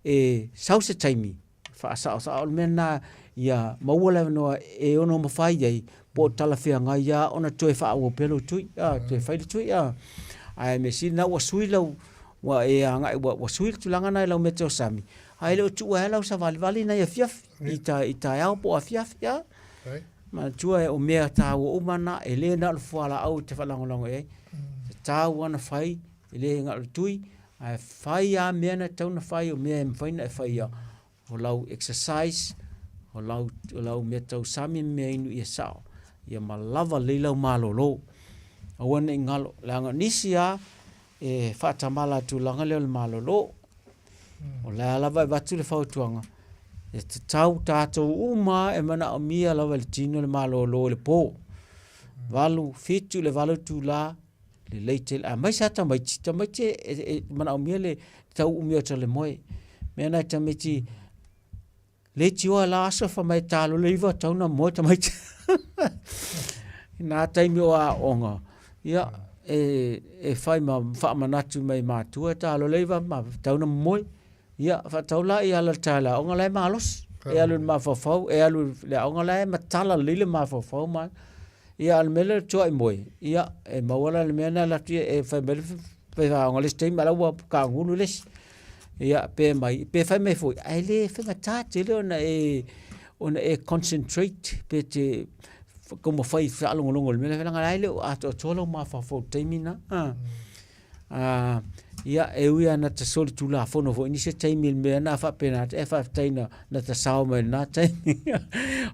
e sau se taimi, faasaosao le mea lena ia maua le avanoa e ono mafai ai po o talafeagai lava ona toe faaauau pea lou tui, a, toe fai le tui, a. Ae mea sili na ua sui lau, ua e agai, ua, ua sui le tulaga na i lau mea tausami, ae le o tuua ai lau savalivali nai afiafi, i, ta, i taeao po o afiafi, a. Manatua o mea taua uma na, e le na o le fualaau e te faalagolago i ai. E tatau lava ona fai, e le na o le tui, ae fai lava mea na e tatau ona fai, o mea e mafai ona e faia, o lau exercise, o lau, o lau mea tausami ma mea inu ia sao, ia ma lava lelei lau malolo. Aua ne i galo, leaga o nisi lava e faatamala i le tulaga lea o le malolo. O lea lava e avatu le fautuaga, e tatau tatou uma e manaomia lava e le tino le malolo i le po. 8, 7 i le 8 itula, lelei tele. Aemaise lava tamaiti, tamaiti e, e manaomia le tau umi o le moe. Mea na e tamaiti, leitioa la aso fai mai ta loa le 9 tatau ona moe tamaiti. I nā taimi o aoga, ia, e, e fai ma faamanatu mai matua ta loa le 9 ma tatau ona moe. Ia, faatau la i ala i le tae aoga la e malosi. E alu i le mafaufau, e alu i le aoga la e matala lelei le mafaufau ma Ia, a o le mea lea o le tuai moe, ia, e maua la le mea lena e alu atu ia, e fai mai le faiaoga i le isi taimi a o la ua tagulu le isi. Ia, pe mai, pe fai mai foi, ae le faigata tele ona e, ona e concentrate pe te taumafai e faalogologo i le mea lea, leaga la e le o atoatoa lou mafaufau i le taimi lena. A, ia, e ui lava ina ta solitulafono foi i nisi o taimi i le mea lena faapena atu, ae faafetai na, na ta sao mai i lena taimi.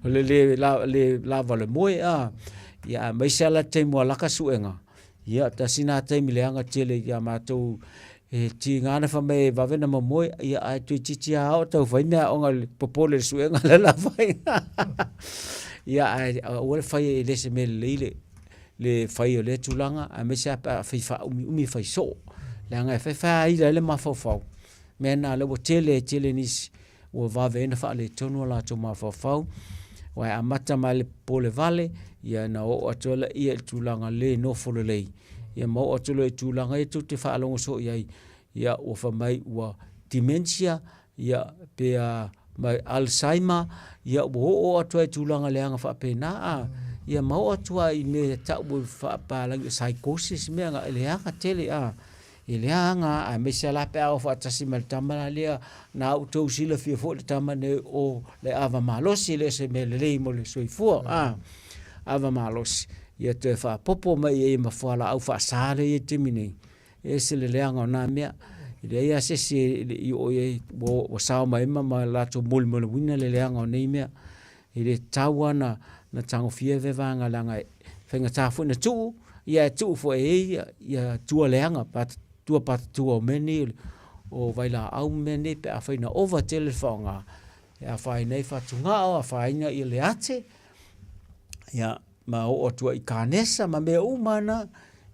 O le le, la, le lava o le moe, a. Ia, aemaise lava la le taimi ua laka suega, ia, tasi lena taimi leaga tele ia matou, e tiga ona fai mai e vave ona momoe, ia ae toeitiiti lava oo tau fai meaaoga i le popole i le suega lea o le a fai. Ia, ae aua le faia e le o se mea lelei le, le fai o lea tulaga aemaise lava pe a fai faaumiumi fai soo leaga e fai fai ai le mafaufau mea na lea ua tele tele nisi ua vave ai ona faaletonu o latou mafaufau aua e amata mai le popole vale ia na oo atu ai lea i le tulaga le nofo lelei ia ma oo atu loa i tulaga ia tou te faalogo soo i ai ia ua fai mai ua dementia ia pe a ma Alzheimer, ia ua oo atu ai i tulaga leaga faapena, a, ia ma oo atu ai i mea e tau e faapalagi o psychosis mea na, e leaga tele, a, e leaga, aemaise lava la pe a oo faatasi ma le tama la lea, na outou silafia foi le tama nei o le ava malosi, e le o se mea lelei mo le soifua, a, ava malosi, ia toe faaopoopo mai i ai ma fualaau faasa lea e i ai i le taimi nei. E ese le leaga o na mea. E leai lava se isi e le i oo i ai, ua sao mai ai ma latou molimauina le leaga o nei mea. E le tatau lava ona na tagofia lea vaega leaga e faigata foi ona tuu, ia e tuu foi e i ai ia tua leaga, tua patatua o mea nei o vailaau ma mea nei pe afai na ova tele le faaaoga, e afaina ai fatugao, afaina le ate, ia ma oo atu ai i kanesa ma mea uma na,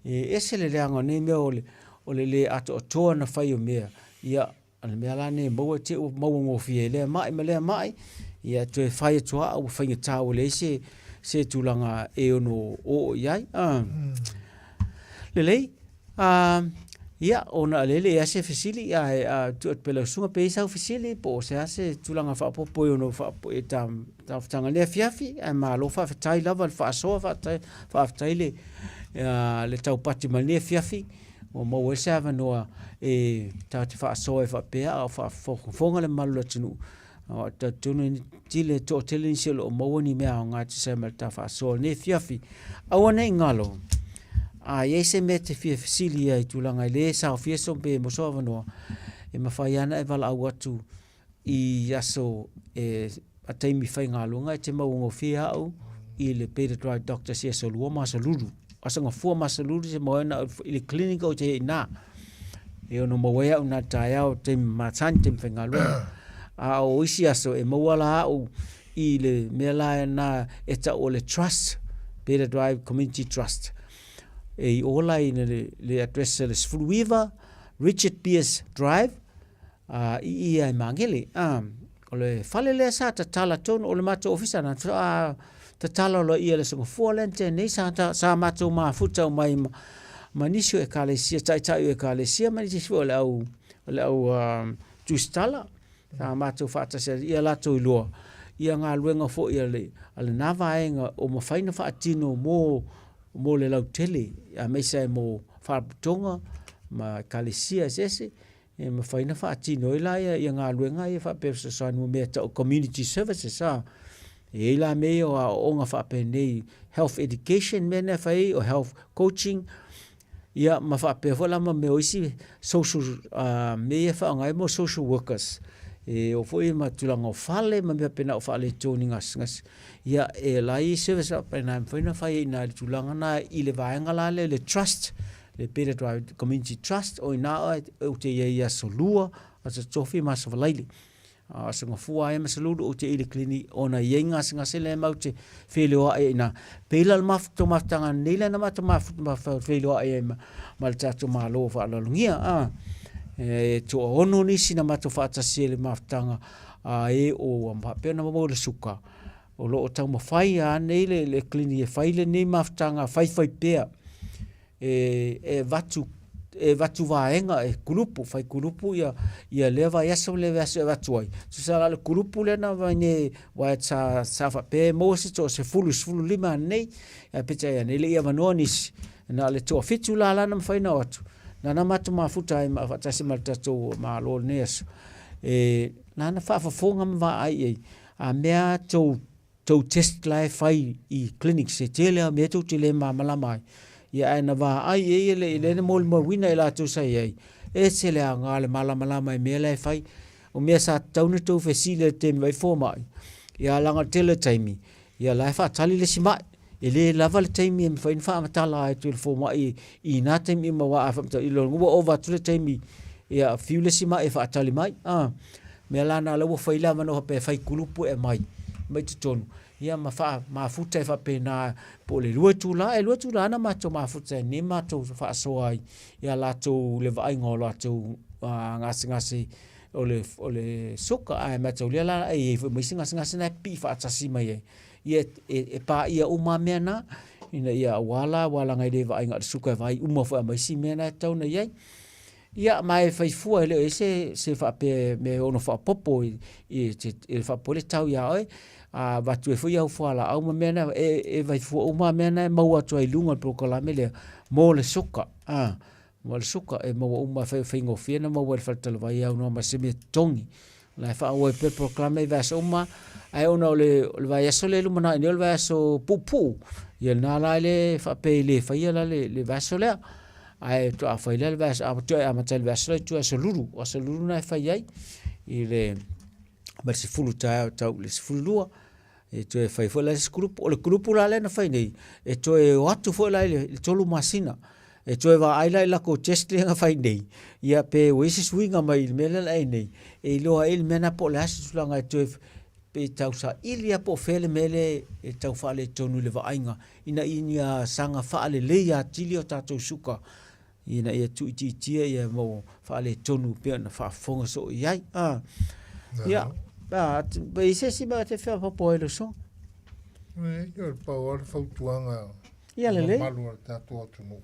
e ese le leaga o nei mea o le, o le le atoatoa na fai o mea, ia, o le mea la lenei e maua te i ua maua gofie e lea mai ma lea mai, ia toe fai atu lava ua faigata ua leai se, se tulaga e ono oo i ai. Lelei. Ia, ona o lea e leai se fesili, ae tuu atu pea i lau susuga pe i ai sau fesili po o se a se tulaga faaopoopo e ono faaopoopo i le taumafataga i lenei afiafi, ae malo faafetai lava i le faasoa, faafetai, faafetai le, le taupati mai i lenei afiafi ua maua ai se avanoa e tatou te faasoa ai faapea a o faafogafoga le mamalu o le atunuu. Aua ou te talitonu e tele, toatele nisi o lo o maua ni mea aoga e tusa ai ma le ta faasoa i lenei afiafi. Aua ne i galo, a i ai se mea e te fia fesili ai i tulaga e le saofia sou pe maua sou avanoa, e mafai lava ona e valaau atu i aso e a taimi faigaluega e te mauagofie au i le Beta Drive Doctors i aso Lua ma aso Lulu. Aso Gafua ma aso Lulu se maua ai na i le clinic ou te i ai i ina. E ono maua ai au i na taeao taimi masani, taimi faigaluega. A o isi aso e maua la au i le mea la na e tau o le trust, Beta Drive Community Trust. E i o la i le, le address le 19 Richard Pearce Drive, a, i ia e Magele. A, o le fale lea sa tatala tonu, o le matou ofisa na, a, tatala loa ia le Aso Gafua lea na tea nei, sa, sa matou mafuta mai ma, ma nisi o ekalesia, taitai o ekalesia ma nisi foi o le au, o le au uh, tusitala, sa matou faatasi ai, ia latou iloa, ia galuega foi a le, a lena vaega o mafai na faatino mo, mo le lautele, aemaise ai mo faalapotopotoga ma ekalesia eseese, E mafai ona faatino ai la ia, ia galuega ia faapea fesoasoani mo mea tau community services a. E i ai la mea ia o aoaoga faapenei health education mea na e fai ai, o health coaching, ia ma faapea foi la ma mea o isi social uh, mea ia e faaaoga ai mo social workers. E oo foi ma tulaga o fale ma mea faapena o faaletonu i gasegase. Ia e la i service faapena e mafai ona fai ai i ina i le tulaga na i le vaega la lea le trust le Beta Drive Community Trust, o ina oe ou te i ai i aso lua, aso tofi ma aso valaile. Aso gafua ai ma aso lulu ou te i le clinic ona i ai gasegase lea matou te feiloai ai i ina. Pei la o le mafuta mafutaga nei lea na matou mafuta feiloai ai ma, ma le tatou Malo faaaloalogia. A, e toaono nisi na matou faatasi ai i le mafutaga a e o faapea ona maua le suka. O lo o taumafai lava nei le, le clinic e fai lenei mafutaga faifai pea. E, e avatu e avatu vaega e kulupu, fai kulupu ia, ia lea vaiaso ma lea vaiaso e avatu ai. Tusa la o le kulupu lea na vai nei, aua sa, sa faapea e maua se toasefulu, 15 anei, ae peitai ane e le i avanoa nisi. Na o le toafitu la la na mafai ona o atu, na na matou mafuta ai ma faatasi ma le tatou Malo i lenei aso. E, na na faafofoga ma vaai i ai, a mea tou tou test la e fai i clinics e tele lava mea tou te le malamalama ai. Ia ae na vaai i ai le lea na molimauina e latou sa i ai, e ese le aoga o le malamalama i mea la e fai. O mea sa tatau ona tou fesili i le taimi vaai fomai, ia leaga o le tele o taimi, ia la e faatali le isi mai. E le lava le taimi e mafai ona faamatala atu e le fomai i na taimi uma aua a faamatala, i lona ua ova atu le taimi, ia fiu le isi mai e faatali mai. A, mea la na la ua fai le avanoa faapea e fai kulupu e aumai mai totonu, ia ma faamafuta ai faapena po o le 2 itula, e 2 itula na matou mafuta ai nei matou faasoa ai ia latou le vaaiga o latou gasegase o le, o le suka. Ae mataulia la e i ai foi ma isi gasegase na e pipii faatasi mai ai. Ia e, e paia uma mea na, ina ia aua la, aua leaga e le vaai na o le suka e vaai uma foi ma isi mea na e tatau ona i ai. Ia, ma e fai fua e le o i ai se, se faapea mea e ono faaopoopo i, i, i, i faaopoopo le tau iā oe, a avatu ai foi au fualaau ma mea na, e, e fai fua uma mea na e maua atu ai i luga o le polokalame lea mo le suka. A, mo le suka e maua uma e faigofie ona maua i le faletalavai e aunoa ma se mea totogi. O la e faaauau ai pea le polokalame i vaiaso uma, ae ona o le, o le vaiaso lea e lumanai nei o le vaiaso puupuu, ia lena la e le faapea e le faia la le, le vaiaso lea. Ae faatoa fai lea le vaiaso, a toe amata i le vaiaso lea i tua i Aso Lulu. O Aso Lulu na e fai ai i le mai le 10 taeao tau i le 12. E toe fai foi la isi kulupu. O le kulupu la lea na fai nei, e toe o atu foi la i le 3 masina. E toe vaai la i lakou test lea na fai nei, ia pe ua i ai se suiga mai i le mea lea na i ai nei, e iloa ai le mea lena po o le a se tulaga e toe pe tau saili lava po o fea le mea lea e tau faaletonu i le vaaiga ina ia saga faalelei atili o tatou suka ina ia tuuitiitia ia mo faaletonu pei ona faafofoga soo i ai. Ah. Ia, ah, pe i se isi mea te faaopoopo ai le usoga? E, o le pau lava le fautuaga Ia i le lelei. mamalu o le tatou atunuu.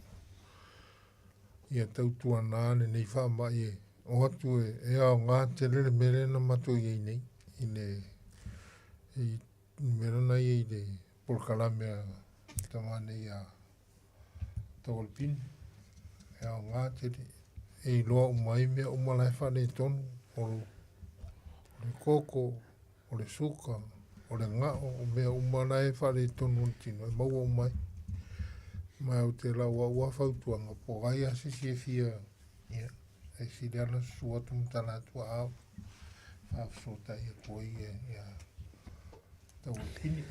Ia tautuana lenei faamai e o atu e aoga tele le mea lea na matou i ai nei i le i le mea lea na i ai i le polokalame a le tama nei a Taualpini. E aoga tele e iloa uma ai mea uma la e faaletonu, o le koko, o le suka, o le gao, o mea uma la e faaletonu o le tino e maua uma ai. Ma ou te lau au lava fautuaga, po o ai lava se isi e fia, ia, e sili lava ona susu atu ma tala atu a o faafesootai atu ai ia Taualpini.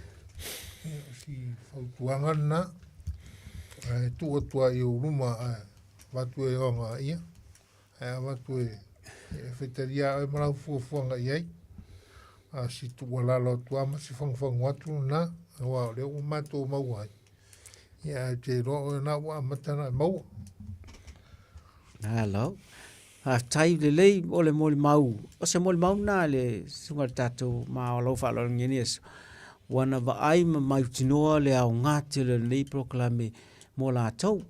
Ia, o si fautuaga lena, ae tuu atu lava i ou luma ae avatu e aoga ia, ae avatu e faitalia oe ma lau fuafuaga i ai. A o si tuualalo atu lava ma si fagufagu atu lena, aua o lea ua matou maua ai, ia ae ou te iloa o lena ua amata ona e maua. Malo. Faafetai lelei o le molimau. O se molimau lena i le susuga i le tatou ma o lau faaaloalo i lenei aso. Ua na vaai ma mautinoa le aoga tele o lenei polokalame mo latou.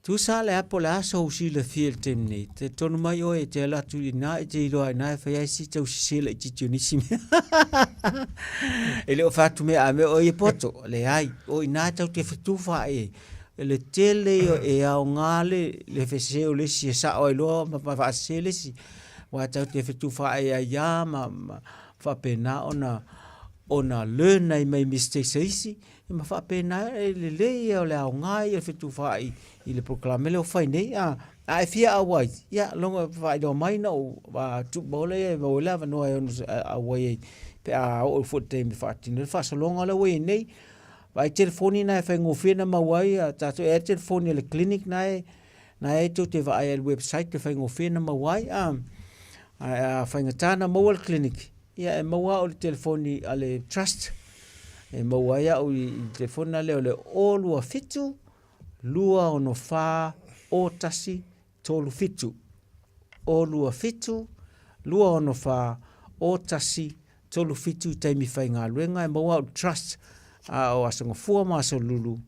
Tusa le a po o le a sou silafia i le taimi nei, talitonu mai oe e te alu atu i ina e te iloa i ina e fai ai si tau sese laitiiti o nisi mea. E le o fai atu mea a mea o ia poto, leai, o ina e tau te fetufaai ai. Le tele ia e aoga le, le fesese o le isi e sao ai loa ma faasese le isi. Aua e tau te fetufaai ai lava ma, ma faapena ona, ona learn ai mai mistakes a isi, ma faapena e lelei ia o le aoga ia o le fetufaai i le polokalame lea ua fai nei. A, a e fia auai, ia logo faailoa mai na ou tuumau lea e maua ai le avanoa e ono auai ai pe a oo foi i le taimi e faatino ai le faasologa lea ua i ai nei. Vaai telefoni na e faigofie ona maua ai a tatou, e i ai le telefoni a le clinic na e na e tou te vaai ai i le website e faigofie ona maua ai. A, ae a faigata ona maua le clinic, Ia e maua au i le telefoni a le Trust, e maua ai au i le telefoni lea o le 027 264 0137. 027 264 0137 i taimi faigaluega e maua au i le Trust, a o Aso Gafua ma Aso Lulu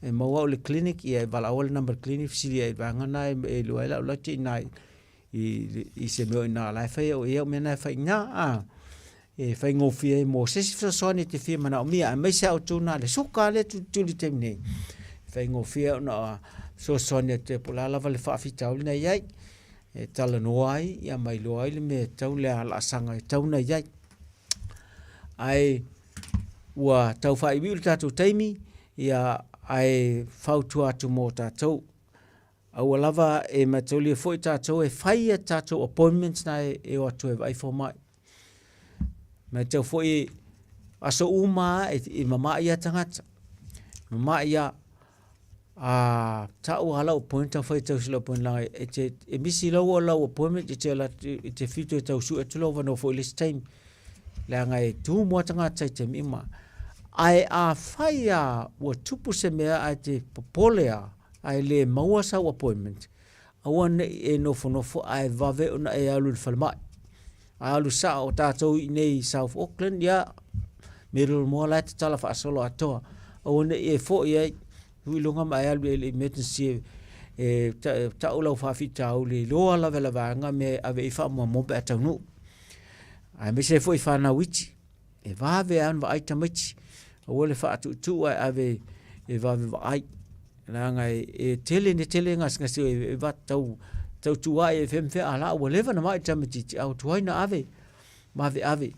e maua au i le clinic, ia e valaau le number o le clinic fesili ai i le vaega lena e iloa ai lau laiti i ina i se mea o i ina la e fai au i au mea na e fai i ina, a. E faigofie ai mo se isi fesoasoani e te fia manaomia, aemaise a outou na le suka lea e tulituli i le taimi nei, e faigofie ona fesoasoani atu ai po o le a lava le faafitauli na i ai, e talanoa ai ia ma iloa ai le mea e tatau le laasaga e tatau ona i ai. Ae ua tau faaiuiu le tatou taimi, ia ae fautua atu mo tatou. Aua lava e mataulia foi tatou e fai a tatou appointments na e o atu e vaai fomai. Matau foi aso uma lava e mamai lava tagata. Mamai lava. A tau lava lau appointment, taumafai e tausi lau appointment leaga e te e misi lau lau appointment e te alu atu e te fiu toe tau sue atu lou avanoa foi i le isi taimi. Leaga e tumu lava tagata i taimi uma. Ae afai lava ua tupu se mea ae te popole lava, ae le maua sau appointment, aua ne i e nofonofo ae vave ona e alu i le falemai. Alu sao tatou i inei i South Auckland, ia, Middlemore la e tatala faasolo atoa. Aua ne i e foi ai, tuu i luga ma e alu i le emergency e, e, e tau lau faafitauli e iloa lava e la vaega mea e ave i faamuamua pe a taunuu. Aemaise ai foi fanau iti. E vave lava ona vaai tamaiti, aua le faatuutuu ae ave e vave vaai. Leaga e, e tele ne tele gasegase e, e va tau tau tuai e fea ma fea a la ua leva na mai tamaitiiti a ua tuai na ave vave ave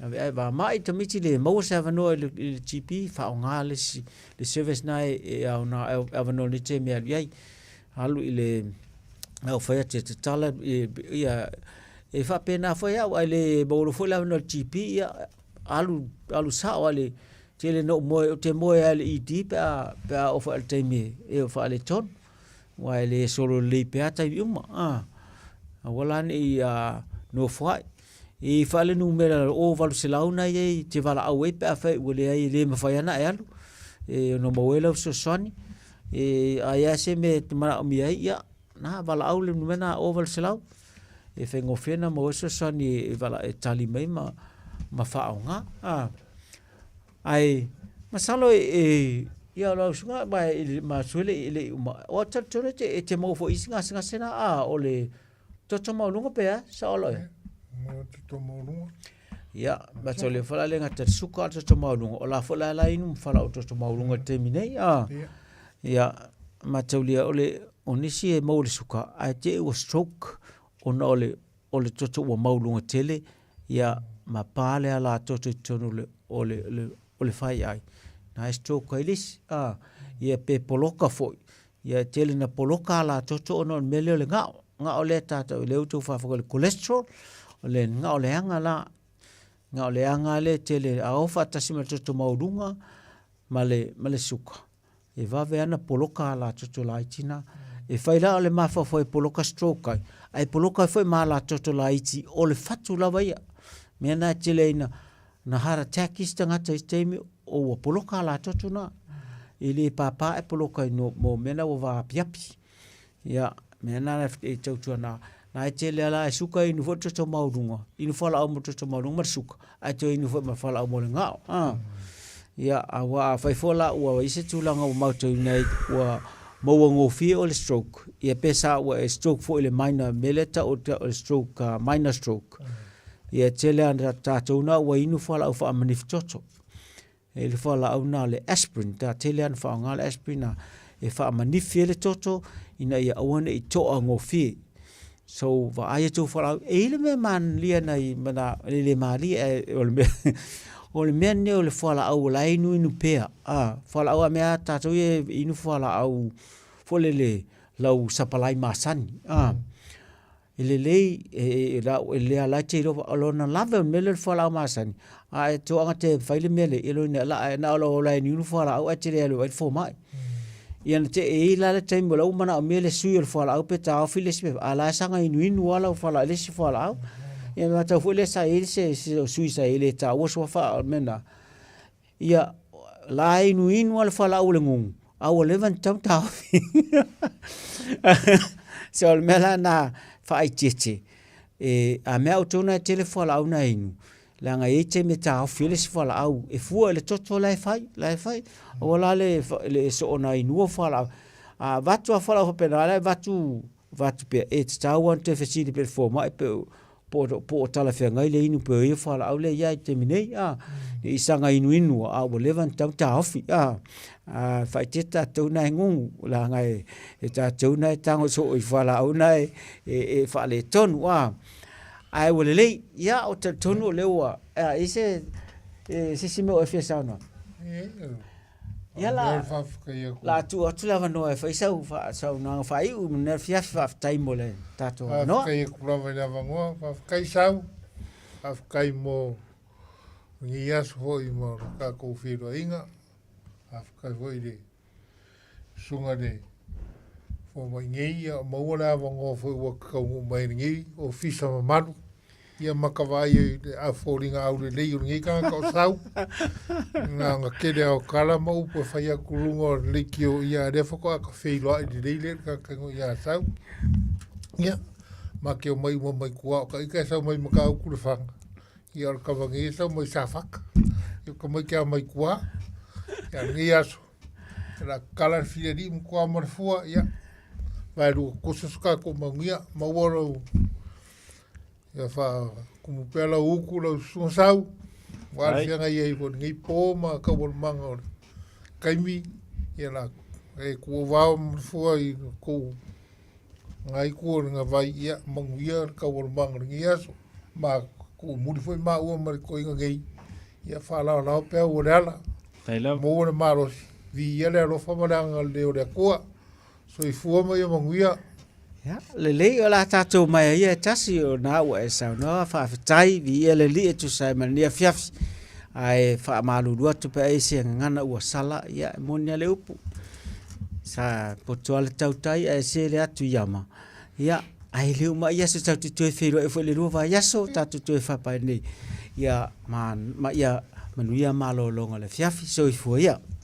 ave ae va mai tamaiti le maua se avanoa i le, i le GP faaaoga le isi le service na e, e aoga e avanoa nei taimi e alu i ai alu i le au fai atu e tatala ia e faapena foi au ae le maua foi le avanoa i le GP ia alu alu sao lava i le tele na ou moe ou te moe lava i le ED pe a pe a oo foi i le taimi e faaletonu aua e le solo lelei pea taimi uma a aua la ne i nofo ai. E i ai le numera 0800 na i ai e te valaau ai pe afai ua leai e le mafai lava ona e alu e ono maua ai lau fesoasoani. E a i ai lava se mea e te manaomia ai, ia, na, valaau le numera 0800 e faigofie ona maua ai se fesoasoani e, e tali mai ma, ma faaaoga. A, ae masalo e, e Ia o lau susuga ma e ma sue le i le i uma. O talitonu e te e te maua foi isi gasegase na a o le toto maualuga pe a sao loa ea? Mo toto maualuga. Ia, ma tau le fala le gata le suka o le toto maualuga. O la foi la la inu ma fala o toto maualuga i le taimi nei a. Ia. Ia, ma tau lia o le o nisi e maua le suka ae te i ua stroke ona o le o le toto ua maualuga tele ia ma pa le ala toto i totonu o le o le o le o le faiai na e stroke ai le isi a ia pe poloka foi ia e tele na poloka ala toto ona o le mea lea o le gao gao lea tatou lea ua outou faafofoga i le cholesterol o le gao leaga la gao leaga lea e tele a o faatasi ma le toto maualuga ma le ma le suka E vave ana poloka a la toto laiti na. E fai la o le mafaufau e poloka stroke ai, ae poloka ai foi ma la toto laiti o le fatu lava ia. Mea na e tele ai na, na heart attack isi tagata isi taimi o ua poloka a la toto na. E le pāpā e poloka ai no, mo mea na ua vaapiapi. Ia, mea na e tautua na, na e tele ala e suka inu foi toto maualuga, inu fualaau mo toto maualuga ma le suka, ae toe inu foi ma fualaau mo le gao. Ah. Ia, a ua a fai foi la ua i se tulaga ua mautauina ai ua maua gofie o le stroke. Ia pe sa ua e stroke foi le minor, mea lea tau o le stroke, minor stroke. Ia e tele ana tatou na ua inu fualaau faamanifitoto. E i le fualaau na le aspirin, ta tele ana faaaoga le aspirin na e faamanifi ai le toto ina ia aua ne i toa gofie. So vaai atu fualaau, e i le mea malia nai mana le le malie ae o le mea o le mea nei o le fualaau o la e inuinu pea. A fualaau a mea tatou ia e inu fualaau foi lele lau sapalai masani. A E lelei, e, e, e lea la e te iloa, o lona lave o le mea lea o le fualaau masani, a e toaga te fai le mea lea, ia loina la, na o lau ola e niu le fualaau ae te le alu ai le fomai. Ia na te e i la le taimi o la ua manaomia le sui o le fualaau pe taofi le isi mea, a la e saga inuinu lava lau fualaau, le isi fualaau. Ia na tau foi lea sa i ai se, se sui sa i ai le taua suafa o le mea na. Ia, la e inuinu lava le fualaau o le gugu, a ua leva ona tatau ona taofi. So o le mea la lena faaitiitia, e, a mea outou na e tele fualaau na e inu, leaga e i ai taimi e taofi ai le isi fualaau, e fua i le toto la e fai, la e fai. Aua la le, le soona inua fualaau. A avatu lava fualaau faapena, la e avatu, avatu pea, e tatau lava ona toe fesili pea i le fomai pe po o, po o talafeagai le inu pea o ia fualaau lea ia i taimi nei, a, ne i saga inuinu a ua leva ona tatau ona taofi, a, a faaeteete tatou na e gugu, leaga e, e tatou na e tago soo i fualaau na e, e, e faaletonu, a, ae ua lelei, ia, ou te talitonu o lea ua, a, i se, e, se isi mea o e fia saunoa. Ia la, la tuu atu le avanoa e fai sau saunoaga faaiu mo lenei afiafi. Faafetai mo le tatou avanoa. Faafetai atu lava i le avanoa. Faafetai Sau. Faafetai mo lenei aso foi mo le tatou feiloaiga. Faafetai foi i le susuga i le fomai nei, ia maua le avanoa foi ua te taunuu mai ai i lenei ofisa mamalu. Ia ma ka vaai i le foliga aulelei o lenei tagata o Sau. Na ona tele lava o tala ma upu e fai atu i luga o le leitio, ia a o lea faatoa ta feiloai lelei lea i le tagata igoa ia Sau. Ia, ma te omai uma mai tua, o ta ita e sau mai Matautu Lefaga, ia o le tama nei e sau mai Safata. Ia o tamaiti lava mai tua. Ia, o lenei aso, o le a tatala le filialii ma tua ma le fua, ia, vaelua tutusa so tatou manuia, maua lou Ia faatumu pea lau utu lau susuga Sau, aua le feagai ai foi i lenei po ma taualumaga o le taimi, ia la e tuuvao ma le fua i tou lena itu o le vai, ia manuia le taualumaga o lenei aso. Ma tuumuli foi maua ma le toeaina nei, ia faalaolao pea ua le ala, maua le malosi, viia le alofa ma le agalelei o le Atua. Soifua ma ia manuia. Ia, lelei o le a tatou maea ia e tasi o na ua e saunoa, faafetai, viia le Alii e tusa ai ma lenei afiafi. Ae faamalulu atu pe a i ai se gagana ua sala, ia e moni lava le upu. Sa poto lava le tautai ae se le atu i ama. Ia, ae le uma ai aso tatou te toe feiloai foi i le lua vaiaso, tatou toe faapai nei. Ia, ma, ma ia manuia malologa o le afiafi. Soifua ia.